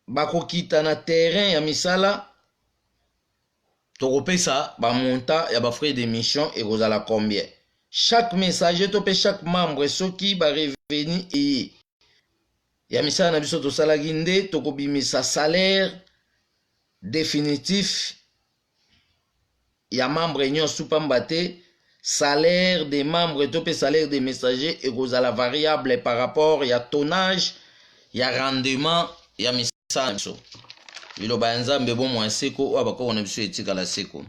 bakokita na terrain ya misala, tokopesa bamontant ya bafrais de mission ekozala combien chaque messager to mpe chaque membre. Soki barevenu eye ya misala na biso tosalaki, nde tokobimisa salaire définitif ya membre nyonso. Pamba te salaire des membres to mpe salaire des messagers ekozala variable par rapport ya tonnage ya rendement ya misala na biso. Liloba ya Nzambe, bomoi ya seko oyo bakoko na biso etikala seko.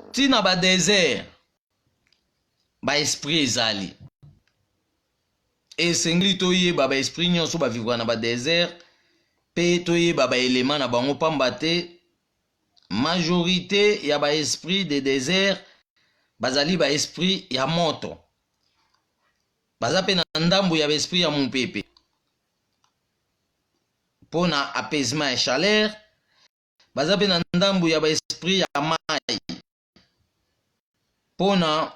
Ntina badésert, baesprit ezali. Esengeli toyeba baesprit nyonso bavivre na badésert mpe toyeba baelema na bango, pamba te majorité ya baesprit de désert bazali baesprit ya moto, baza mpe na ndambu ya baesprit ya mopepe mpo na apaisement ya chaleur, baza mpe na ndambu ya baesprit ya mai mpo na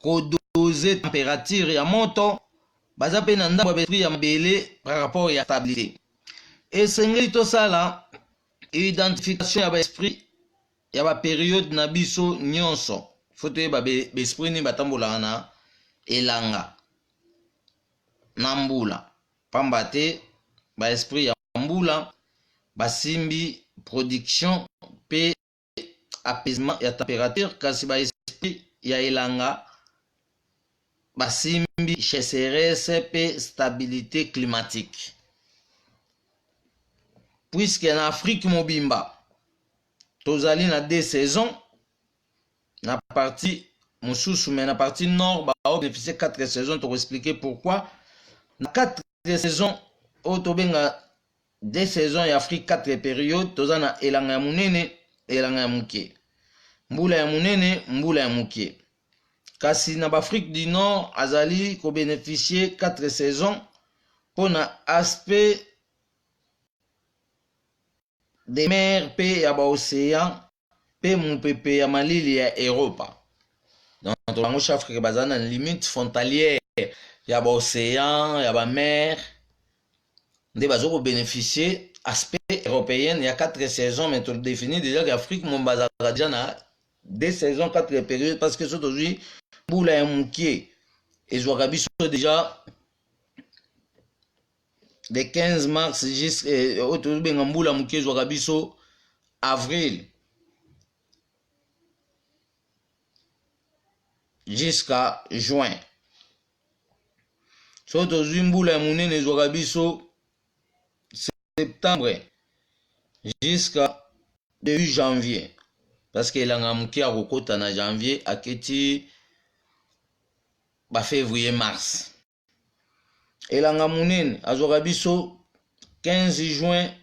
kodoser température ya moto, baza mpe na ndambo ya baesprit ya mabele par rapport ya stabilité. Esengeli tosala identification ya baesprit ya bapériode na biso nyonso. Faut toyeba baesprit nini batambolaka na elanga na mbula, pamba te baesprit ya mbula basimbi production mpe apaisement ya température, kasi baesprit ya elanga basimbi sécheresse mpe stabilité climatique. Puisque na Afrique mobimba tozali na deux saisons na partie mosusu, mais na partie nord baobénéficie quatre saisons. Tokoexpliquer pourquoi na quatre saisons oyo tobenga deux saisons ya Afrique, quatre période. Toza na elanga ya monene, elanga ya moke, mbula ya monene, mbula ya moke. Kasi na baAfrique du Nord azali kobénéficie quatre saisons mpona aspect de mer mpe ya baocéan mpe mopepe ya malili ya Eropa. Donc bango Afrique baza na limite frontalière ya baocéan, ya bamer, nde baza kobénéficie aspect européenne ya quatre saisons. Mais todéfinir déjà ke Afrique mo bazalaka déjà na deux saisons, quatre périodes, parce que so tozwi mbula ya moke ezwaka biso déjà de 15 mars jusqu' oyo tobenga mbula moke ezwaka biso avril jusqu'à juin. So tozwi mbula ya monene ezwaka biso septembre jusqu'à début janvier, parce que elanga moke akokota na janvier, aketi bafévrier, mars. Elanga monene azwaka biso 15 juin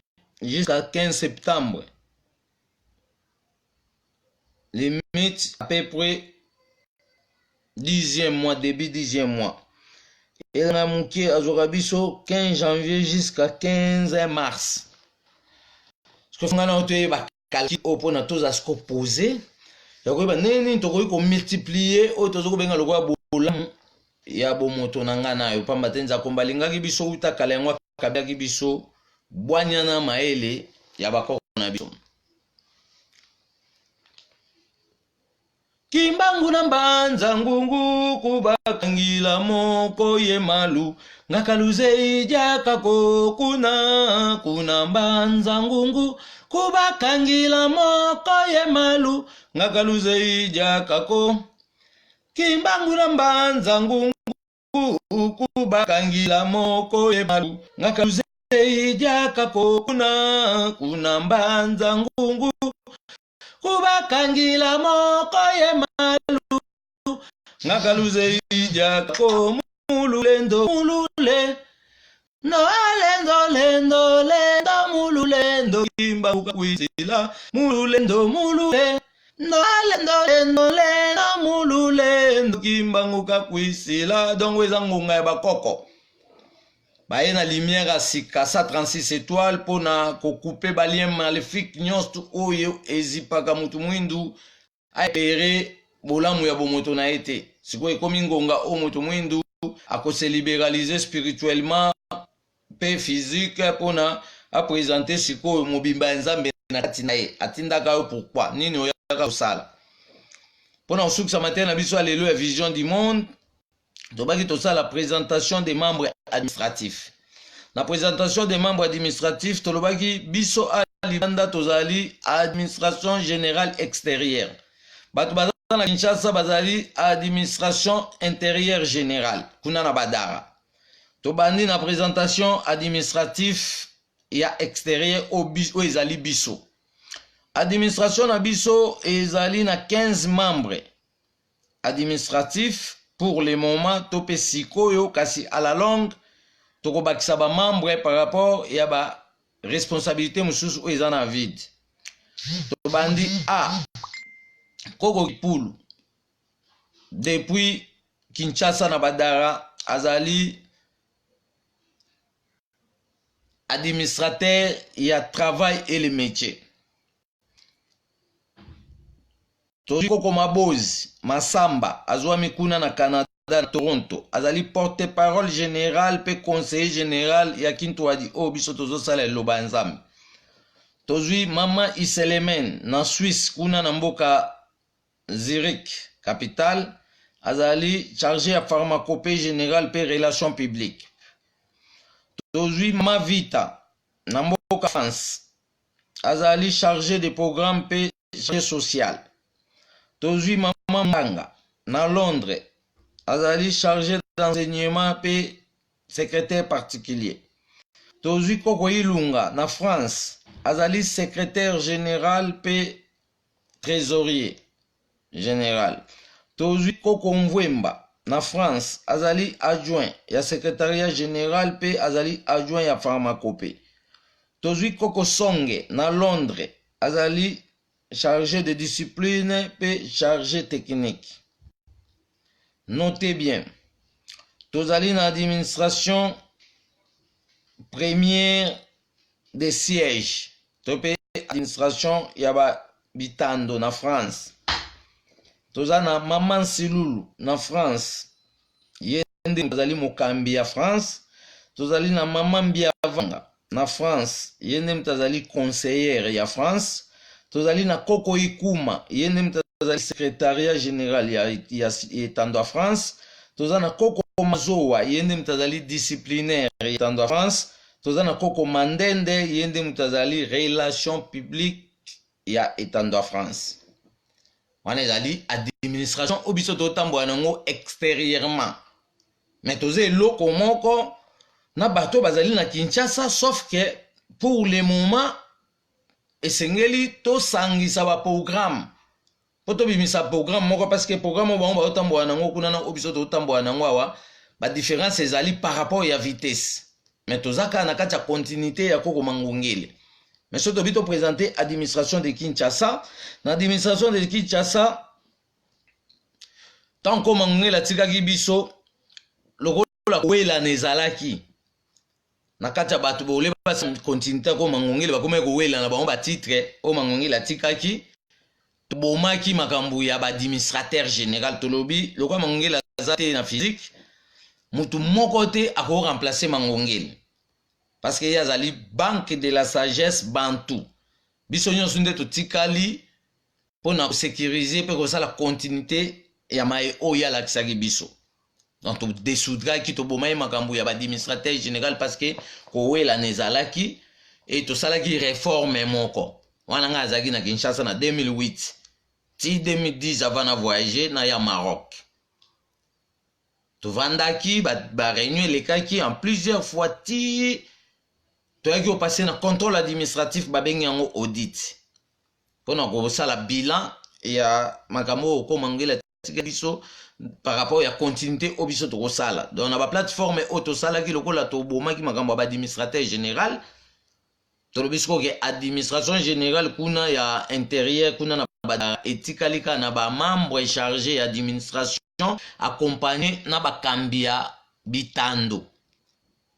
jusqu'à 15 septembre, limite à peu près dixième mois, début dixième mois. Elanga moke azwaka biso 15 janvier jusqu'à 15 mars. Tofunga na toyeba calcul oyo mpona tozala siko pose ya koyeba ndenge nini tokoki komultiplie oyo toza kobenga lokola bolamu ya bomoto na ngai na yo, pamba te Nzakomba alingaki biso uta kala, yango akabelaki biso bwanya na mayele ya bakoko na biso. Kimbangu na mbanza ngungu kubakangila moko ye malu ngakaluze ijaka ko kuna kuna mbanza ngungu kubakangila moko ye malu ngakaluze ijaka ko Kimbangu na mbanza ngungu kubakangila moko ye malu ngakaluze ijaka ko kuna kuna mbanza ngungu kubakangila moko ye malu ngakaluze ijaka ko mululendo mulule no alendo lendo lendo mululendo kimbangu kakuisila mululendo mulule no alendo lendo lendo mululendo kimbangu kakuisila. Donc eza ngonga ya bakoko baye na lumière ya sika 136 étoiles mpona kokupe balien maléfique nyonso oyo ezipaka motu mwindu aepere bolamu ya bomoto na ye te. Sikoyo ekomi ngonga oyo moto mwindu akose liberaliser spirituellement mpe physique mpona apresente sikoyo mobimba ya Nzambe na kati na ye. Atindaka yo pourquoi nini oyaka kosala? Mpona kosukisa mateya na biso ya lelo ya vision du monde, tobaki tosala présentation des membres administratifs. Na présentation des membres administratifs, tolobaki biso a libanda tozali administration générale extérieure, bato baza na Kinshasa bazali administration intérieure générale kuna na Badara. Tobandi na présentation administratif ya extérieur oyo ezali biso. Administration na biso ezali na 15 membres administratif pour le moment to mpe sikoyo, kasi à la longue tokobakisa bamembre par rapport ya ba responsabilité mosusu oyo eza na vide. Tobandi a Koko Kipulu depuis Kinshasa na Badara, azali administrateur ya travail et le métier. Tozwi Koko Mabozi Masamba, azwami kuna na Canada na Toronto, azali porte-parole général mpe conseiller général ya Kintuadi oyo biso tozosala eloba ya Nzambe. Tozwi Mama Iselemen na Suisse kuna na mboka Zurich capitale, azali chargé ya pharmacopée générale mpe relation publique. Tozwi Mama Vita na mboka France, azali chargé de programme mpe chargé social. Tozwi Mama Mbanga na Londres, azali chargé d'enseignement mpe secrétaire particulier. Tozwi Koko Ilunga na France, azali secrétaire général mpe trésorier général. Tozwi Koko Mvwemba na France, azali adjoint ya secrétariat général mpe azali adjoint ya pharmacopée. Tozwi Koko Songe na Londres, azali chargé de discipline mpe chargé technique. Notez bien, tozali na administration première des sièges to mpe administration ya ba bitando na France. Toza na Mama Nsilulu na France, ye nde azali mokambi ya France. Tozali na Mama Mbiavanga na France, ye nde moto azali conseillère ya France. Tozali na Koko Ikuma, ye nde moto azali secrétariat général ya etando ya France. Toza na Koko Mazowa, ye nde moto azali disciplinaire ya etando ya France. Toza na Koko Mandende, ye nde moto azali relation publique ya etando ya France. Wana ezali administration oyo biso totambola nango extérieurement, mais toza eloko moko na bato bazali na Kinshasa, sauf que pour le moment esengeli tosangisa baprogramme mpo tobimisa programme moko, parce que programme oyo bango bazotambola nango kuna na oyo biso tozotambola nango awa, badifférence ezali par rapport ya vitesse, mais toza kaka na kati ya continuité ya Koko Mangongele. Mais soki tobi toprésente administration de Kinshasa, na administration de Kinshasa, ntango Koko Mangongele atikaki biso, lokola kowelana ezalaki. Na kati ya bato bole basa continuité ko Mangongele, bakomaki kowela na bango batitre oyo Mangongele atikaki. Tobomaki makambo ya baadministrateur général. Tolobi lokola Mangongele aza te na physique, mutu moko te akoremplace Mangongele, parce que ye azali banque de la sagesse bantu. Biso nyonso nde totikali mpona kosécuriser mpe kosala continuité ya maye oyo alakisaki biso. Donc todessoudraki, tobomaki makambo ya baadministrateur général, parce que kowelana ezalaki. E tosalaki réforme moko wana. Ngai azalaki na Kinshasa na 2008 ti 2010 avant na voyage na ya Maroc. Tovandaki, baréunion elekaki en plusieurs fois ti toyaki kopase na contrôle administratif, babengi yango audit, mpona kosala bilan ya makambo oyo okoma ngela tika biso par rapport ya continuité oyo biso tokosala. Donc na baplateforme oyo tosalaki, lokola tobomaki makambo ya baadministrateur général, tolobi sikoyo ke administration générale kuna ya intérieur kuna na etikali kaka na bamembre chargé ya administration, accompagné na bakambi ya bitando.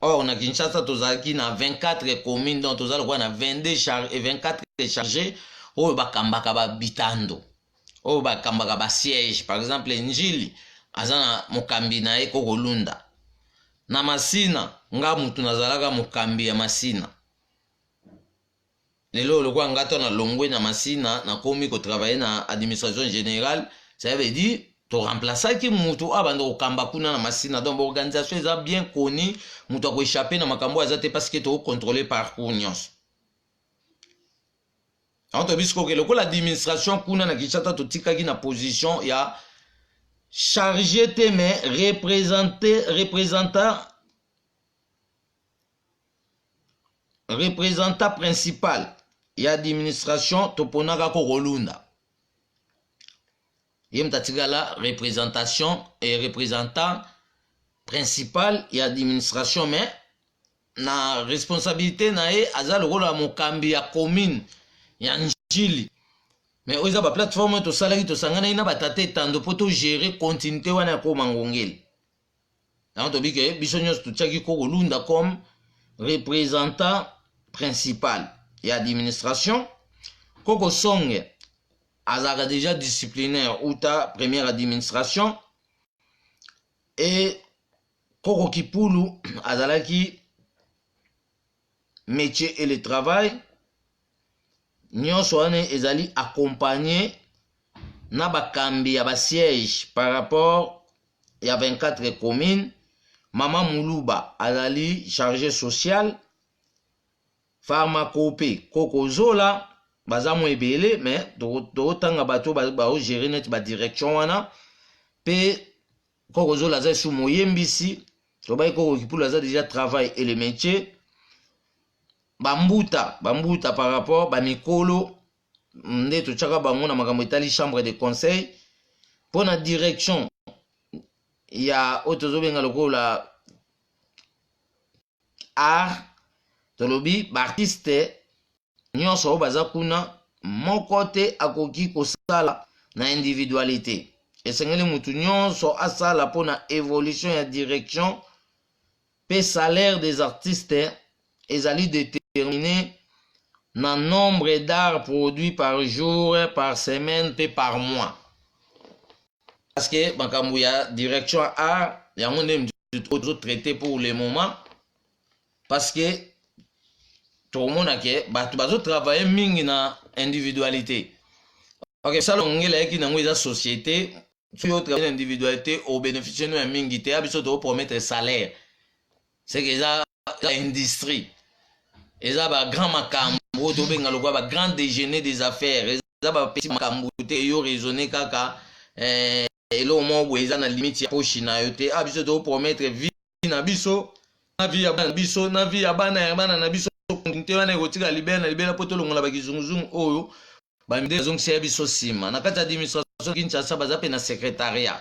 Or na Kinshasa tozalaki na 24 commune, donc toza lokola na 22 char 24 chargé oyo bakambaka babitando, oyo bakambaka basiège. Par exemple, Njili aza na mokambi na ye Kokolunda. Na Masina, nga mutu nazalaka mokambi ya Masina. Lelo lokola nga to nalongwe na Masina, nakomi kotravaille na administration générale, ça veut dire toremplaçaki mutu oyo abanda kokamba kuna na Masina. Donc baorganisation eza bien connu, mutu akoéchappe na makambo oyo aza te, parce que tokocontrôle parcours nyonso. Yango toyebi sikoyo ke lokola administration kuna na Kinshasa totikaki na position ya chargé te, mais représentant, représentant principal ya administration, toponaka Kokolunda. Ye moto atikala représentation et représentant principal ya administration, mais na responsabilité na ye aza lokola mokambi ya commune ya Njili. Mais oyo eza baplateforme oyo tosalaki, tosanganaki na batata etando mpo togere continuité wana ya koma ngongeli. Yango tobi ke biso nyonso totiaki Kokolunda comme représentant principal ya administration. Koko Songe azalaka déjà disciplinaire uta première administration, e Koko Kipulu azalaki métier et le travail. Nyonso wana ezali accompagné na bakambi ya basiège par rapport ya 24 commune. Mama Muluba azali chargé social, pharmacope Koko Zola. Baza mo ebele, mais tokotanga bato baogere neti badirection wana. Mpe Koko Zola aza esu moyembisi. Tobai Koko Kipulu aza déjà travail et le métier. Bambuta, bambuta par rapport bamikolo nde totyaka bango na makambo etali chambre de conseil. Mpo na direction ya oyo tozobenga lokola art, tolobi baartiste nyonso oyo baza kuna, moko te akoki kosala na individualité. Esengeli mutu nyonso asala mpona évolution ya direction. Mpe salaire des artistes ezali déterminé na nombre d'art produit par jour, par semaine mpe par mois, parce que makambo ya direction art, yango nde tozotraite pour le moment, parce que tokomona ke bato bazotravaille mingi na individualité. Ok, sala ngela ayaki nango eza société. Soki otravaille na individualité, obénéficie no ya mingi te. Ya biso tokopromettre salaire, c'est que eza industrie, eza bagrand makambo oyo tobenga lokola bagrand déjeuner des affaires. Eza bapesi makambo te, yo raisonne kaka eloko moko boye eza na limite ya poche na yo te. A biso tokopromettre vie na biso, na vie ya bana na biso, na vie ya bana ya bana na biso. Te wana ekotika libela na libela, mpo tolongola bakizunguzungu oyo bamide bazongisa ya biso nsima. Na kati ya administration Kinshasa baza mpe na secrétariat.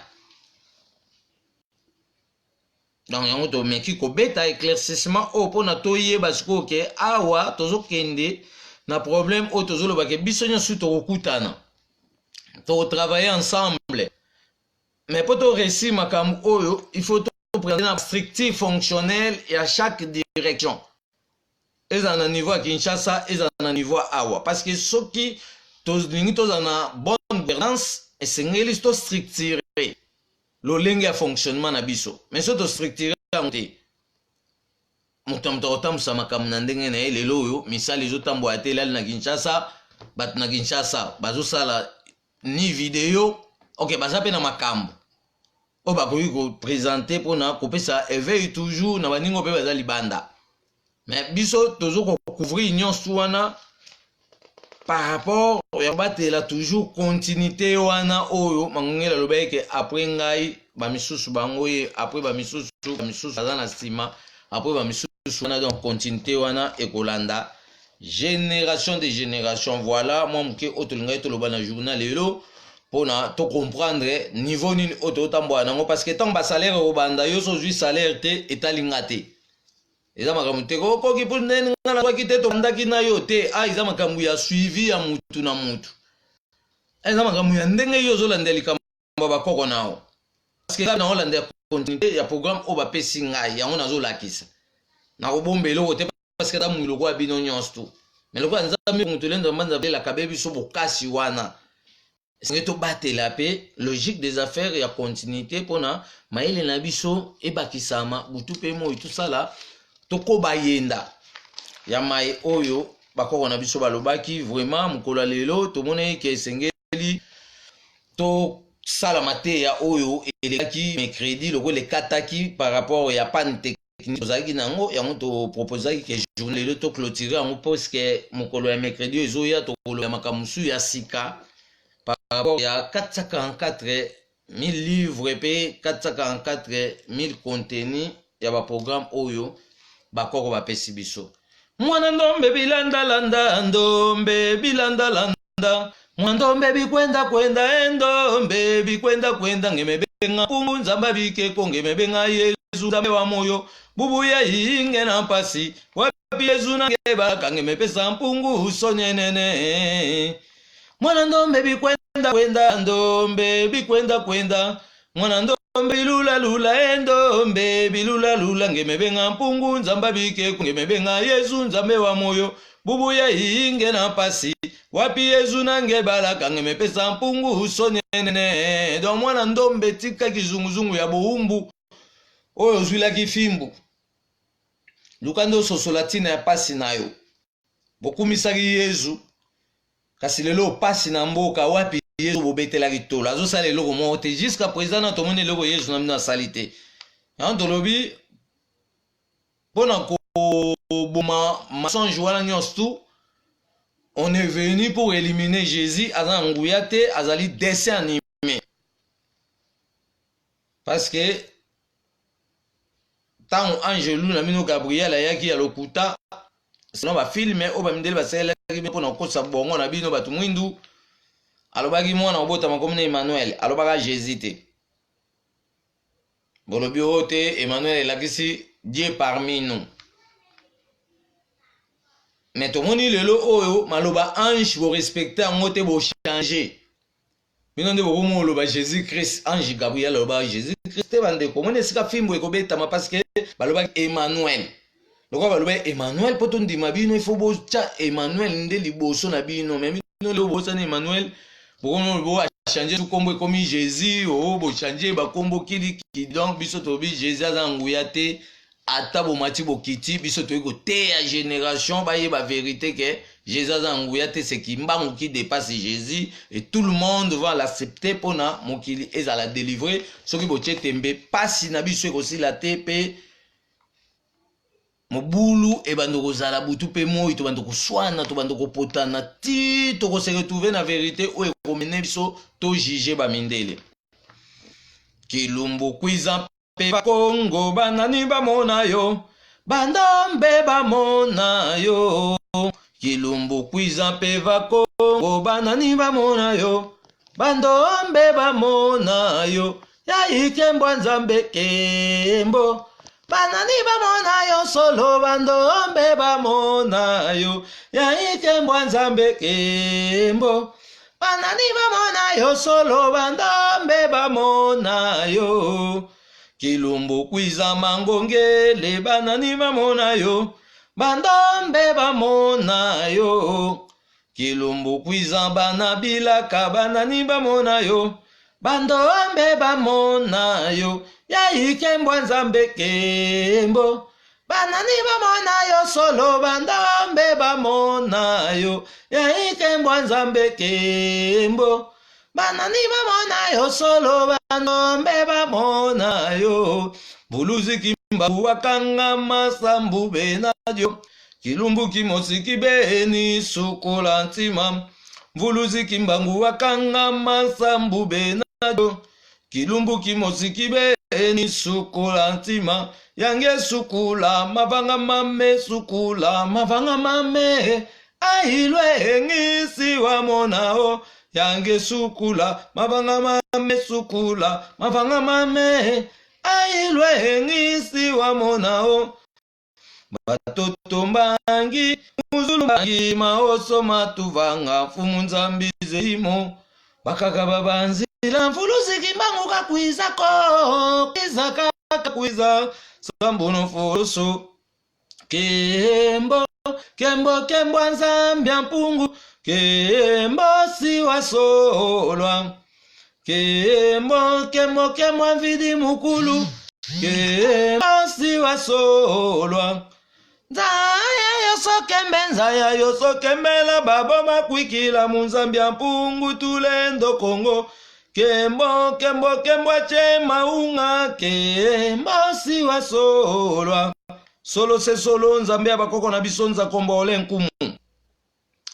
Donc yango tomeki kobeta éclaircissement oyo mpona toyeba sikoyo ke awa tozokende na problème oyo tozoloba ke biso nyonso tokokutana, tokotravaille ensemble. Mais mpo toréussir makambo oyo, il faut toprésente na structure fonctionnelle ya chaque direction. Ezala na niveau ya Kinshasa, ezala na niveau ya awa. Parce que soki tolingi tozala na bonne gouvernance, esengeli to structurer lolenge ya fonctionnement na biso. Mais soki to structurer yango te, moto na moto akotambusa makambo na ndenge na ye. Lelo oyo misala ezotambola te, elali na Kinshasa, bato na Kinshasa bazosala ni video. Ok, baza mpe na makambo oyo bakoki kopresente mpona kopesa éveil toujours na baninga mpe baza libanda. Mais biso tozo kocouvrir nyonso wana par rapport ya kobatela toujours continuité wana oyo Mangongeli alobaki ke après ngai bamisusu bango ye, après bamisusu, bamisusu baza na nsima, après bamisusu wana. Donc continuité wana ekolanda génération de génération. Voilà mwa moke oyo tolingaki toloba na journal lelo mpona tocomprendre niveau nini oyo totambola nango, parce que ntango basalaire ekobanda, yo so ozwi salaire te, etalinga te, eza makambo te okoki mpo ndeni nga nazwaki te, tobandaki na yo te. A eza makambo ya suivi ya mutu na mutu, eza makambo ya ndenge yo ozolanda likambo ya bakoko na yo, parce que naolanda ya continuité ya programme oyo bapesi ngai, yango nazolakisa. Nakobomba eloko te, parce que ata moyi lokola bino nyonso tu, mais lokola Nzambe moto lendo mbanza belaka be biso bokasi wana, esengeli tobatela mpe logique des affaires ya continuité mpona mayele na biso ebakisama butu mpe moi, tosala tokoba yenda ya mai oyo bakoko na biso balobaki. Vraiment, mokolo ya lelo tomonaki ke esengeli tosala mateya oyo elekaki mercredi lokola ekataki par rapport ya panne technique tozalaki na yango. Yango toproposaki ke journée lelo toclôture yango, puisque mokolo ya mercredi oyo ezoya tokoloba makambo mosusu ya sika par rapport ya 444 000 livres mpe 444 000 contenu ya baprogramme oyo bakoko bapesi biso. Mwana ndombe bilandalanda, ndombe bilandalanda, mwana ndombe bikwenda kwenda, endombe bikwenda kwenda, ngemebenga mpungu Nzambe bikeko, ngemebenga Yezu Nzambe wa moyo bubuya inge na mpasi wapi Yezu nange bakangemepesa mpungu sonyenene. Mwana ndombe bikwenda kwenda, ndombe bikwenda kwenda, mwana ndombe bilulalula, endombe bilulalula, ngemebenga mpungu Nzambe bikeko, ngemebenga Yezu Nzambe wa moyo bubuya inge na mpasi wapi Yezu nange balaka ngemepesa mpungu sonyenene. Donc mwana ndombe, tika kizunguzungu ya bowumbu oyo ozwilaki fimbu, luka nde ososola ntina ya pasi na yo. Bokumisaki Yezu, kasi lelo pasi na mboka, wapi Yezu bobetelaki tolo? Azosala eloko moko te jusqu'à présent. Na tomoni eloko Yezu na bino asali te. Yango tolobi mpona koboma mensonge wana nyonso tu, on est venu pour éliminer Jésus. Aza na nguya te, azali dessin animé, parce que ntango angelu na bino Gabriel ayaki ya lokuta, selon bafilme oyo bamindele basalelaki mpona kokosa bongo na bino bato mwindu, alobaki mwana obotama komi na Emmanuel, alobaka Jésus te. Bolobi oyo te, Emmanuel elakisi Dieu parmi nous. Mais tomoni lelo oyo maloba ange borespecte yango te, bochange bino nde bokomi oloba Jésus Christ. Ange Gabriel alobaka Jésus Christ te. Bandeko, omoni esika fimbo ekobetama, parce que balobaki Emmanuel. Lokola balobaki Emmanuel, mpo tondima bino, ifo botya Emmanuel nde liboso na bino. Mais bino lelo bosani Emmanuel, bokomi bochange nkombo, ekomi Jésus. O bochange bakombo kiliki. Donc biso tolobi Jésus aza na nguya te. Ata bomati bokiti, biso toyei koteya génération bayeba vérité ke Jésus aza na nguya te. C'est Kimbangu qui dépasse Jésus et tout le monde va l'accepter mpona mokili ezala délivré. Soki botie tembe, pasi na biso ekosila te, mpe mobulu ebanda kozala butu mpe moi, tobanda koswana, tobanda kopotana ti tokose retrouve na vérité oyo ekomene biso tojuge bamindele. Kilumbu kwiza mpe Bakongo, banani bamona yo? Bandombe bamona yo. Kilumbu kwiza mpe Bakongo, banani bamona yo? Bandombe bamona yo. Ya ikembwa Nzambe kembo, banani bamona yo solo? Bandombe bamona yo. Ya ikembwa Nzambe kembo, banani bamona yo solo? Bandombe bamona yo. Kilumbu kwiza mangongele, banani bamona yo? Bandombe bamona yo Kilumbu kwiza bana bilaka banani bamona yo Bandombe bamona yo Yai kembwa Nzambe kembo Banani bamona yo solo Bandombe bamona yo Yai kembwa Nzambe kembo Banani bamona yo solo Bandombe bamona yo Buluzi kimbangu akanga masambu benadio Kilumbu kimosi kibeni sukola ntima Mvuluzi kimbangu akanga masambu benadio Kilumbu kimosi kibeni sukola ntima Yange sukula mavanga mame sukula mavanga mame Ailwe ngisi wa monao Yange sukula mavanga mame sukula mavanga mame Ailwe ngisi wa monao Batoto mbangi muzulu mbangi maoso matuvanga mfumu nzambi zeimo bakaka babanzila mfuluzi kimbangu kakwiza ko kwiza kakwiza sambuno fulusu kembo kembo kembo nzambi ya mpungu kembo siwa solwa kembo kembo kembo mvidi mukulu kembo siwa solwa nzaya yosokembe nzaya yosokembela babo bakwikila munzambi ya mpungu tulendo kongo kembo kembo kembo ache maunga kembo siwa solwa solo se solo nzambe ya bakoko na biso nzakomba ole nkumu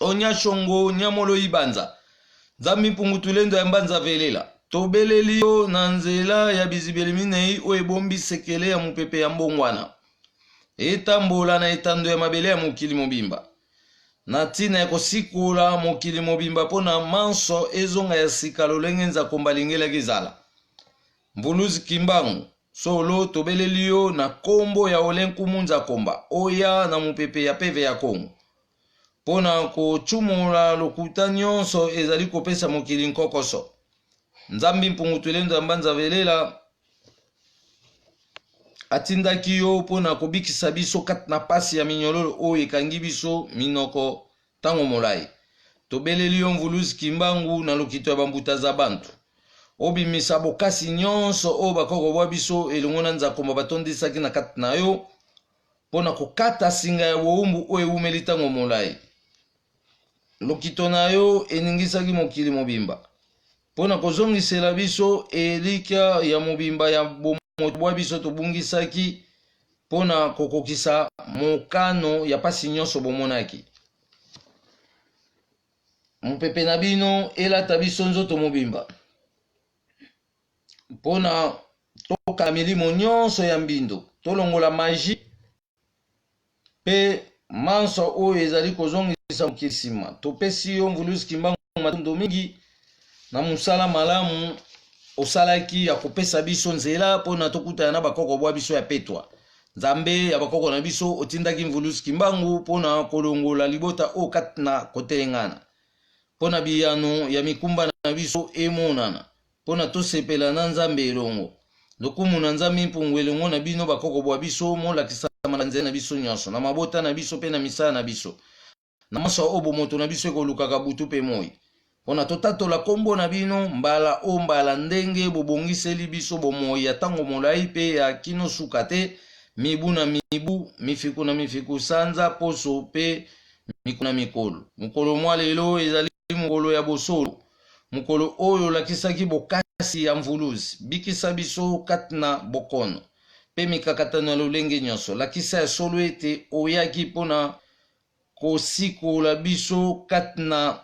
onya shongo nyamolo ibanza nzambi mpungu tulendo ya mbanza velela tobeleli yo na nzela ya bizibeli minei oyo ebombi sekele ya mopepe ya mbongwana etambola na etando ya mabele ya mokili mobimba na ntina ya kosikola mokili mobimba mpo na manso ezonga ya sika lolenge nzakomba alingelaki ezala. Mvuluzi Kimbangu, solo tobeleli yo na kombo ya Ole Nkumu Nzakomba oya na mopepe ya peve ya Kongo mpo na kocumola lokuta nyonso ezali kopesa mokili nkokoso. Nzambi Mpungu Tulendo ya Mbanza Velela atindaki yo mpo na kobikisa biso kati na pasi ya minyololo oyo ekangi biso minoko ntango molai. Tobeleli yo Mvuluzi Kimbangu na lokito ya bambuta za bantu. Obimisa bokasi nyonso oyo bakoko bwa biso elongo na Nzakomba batondisaki na kati na yo mpo na kokata singa ya bowumbu oyo ewumeli ntango molai. Lokito na yo eningisaki mokili mobimba mpo na kozongisela biso elikya ya mobimba ya bomoto bwa biso tobungisaki mpo na kokokisa mokano ya mpasi nyonso bomonaki. Mopepe na bino elata biso nzoto mobimba mpo na tokanga milimo nyonso ya mbindo, tolongola maji Mpe manso oyo ezali kozongisa mokili nsima. Topesi yo Mvuluzi Kimbangu matondo mingi na mosala malamu osalaki ya kopesa biso nzela mpo na tokutana na bakoko bwa biso ya petwa. Nzambe ya bakoko na biso otindaki Mvuluzi Kimbangu mpo na kolongola libota oyo kati na kotelengana, mpo na biyano ya mikumba na biso emonana. Mpo na tosepela na Nzambe elongo. Lokumu na Nzambe mpungu elongo na bino bakoko bwa biso, molakisama na nzela na biso nyonso, na mabota na biso mpe na misala na biso, na manso oyo bomoto na biso ekolukaka butu mpe moi, mpo na totatola nkombo na bino mbala o mbala ndenge bobongiseli biso bomoi ya ntango molai mpe ya kino suka te, mibu na mibu, mifiku na mifiku, sanza, poso mpe mikolo na mikolo. Mokolo mwa lelo ezali mokolo ya bosolo. Mokolo oyo olakisaki bokasi ya mvuluzi, bikisa biso kati na bokono mpe mikakatano ya lolenge nyonso. Lakisa ya solo ete oyaki mpo na kosikola biso kati na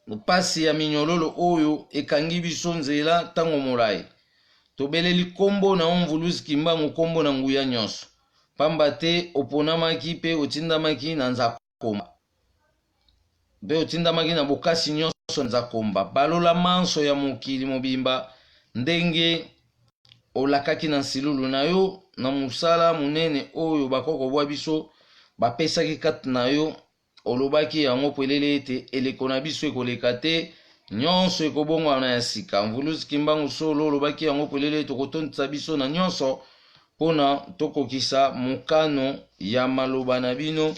mpasi ya minyololo oyo ekangi biso nzela ntango molai. Tobeleli nkombo na yo Mvuluzi Kimbangu, nkombo na nguya nyonso, mpamba te oponamaki mpe otindamaki na Nzakomba. Mpe otindamaki na bokasi nyonso Nzakomba. Balola manso ya mokili mobimba ndenge olakaki na nsilulu na yo na mosala monene oyo bakoko bwa biso bapesaki kati na yo. Olobaki yango pwelele ete eleko na biso ekoleka te, nyonso ekobongwana ya sika. Mvuluzi Kimbangu solo olobaki yango pwelele ete okotondisa biso na nyonso. mpo na tokokisa mokano ya maloba na bino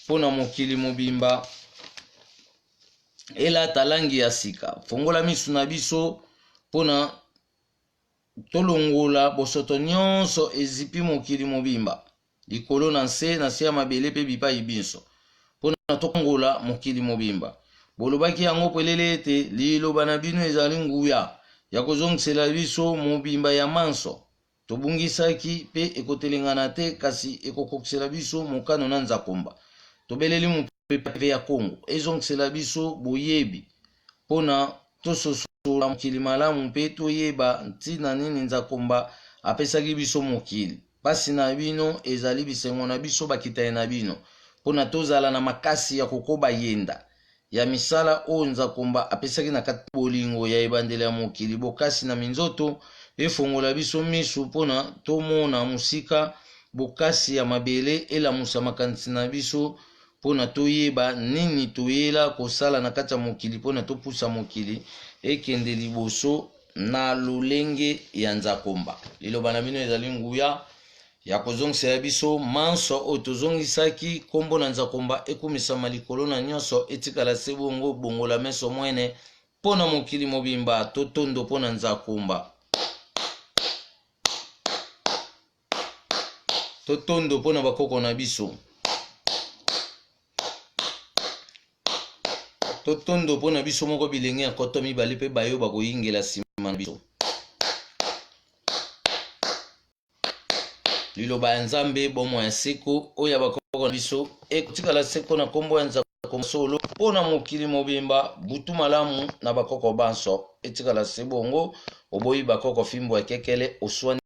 mpo na mokili mobimba elata langi ya sika. Fongola miso na biso mpo na tolongola bosoto nyonso ezipi mokili mobimba, likolo na nse, na se ya mabele mpe bipai binso, mpo na tokongola mokili mobimba. Bolobaki yango polele ete liloba na bino ezali nguya ya kozongisela biso mobimba ya manso tobungisaki, mpe ekotelengana te, kasi ekokokisela biso mokano na Nzakomba. Tobeleli mopepe ya Kongo ezongisela biso boyebi mpo na tososola mokili malamu mpe toyeba ntina nini Nzakomba apesaki biso mokili. Mpasi na bino ezali bisengo na biso bakitani na bino, mpo na tozala na makasi ya kokoba yenda ya misala oyo Nzakomba apesaki na kati bolingo ya ebandeli ya mokili. Bokasi na minzoto efongola biso miso mpo na tomona mosika, bokasi ya mabele elamusa makanisi na biso mpo na toyeba nini toyela kosala na kati ya mokili mpo na topusa mokili ekende liboso na lolenge ya Nzakomba. Liloba na bino ezali nguya ya kozongisela biso manso oyo tozongisaki. Nkombo na Nzakomba ekumisama likolo na nyonso, etikala se bongo. Bongola meso mwene mpo na mokili mobimba, totondo mpo na Nzakomba, totondo mpo na bakoko na biso, totondo mpo na biso moko bilenge ya nkoto mibale mpe bayo bakoyingela nsima na biso. Liloba ya Nzambe, bomoi ya seko oyo ya bakoko na biso ekotikala seko na nkombo ya Nzambe solo mpo na mokili mobimba. Butu malamu na bakoko banso, etikala se bongo. Oboyi bakoko fimbo ya kekele oswani.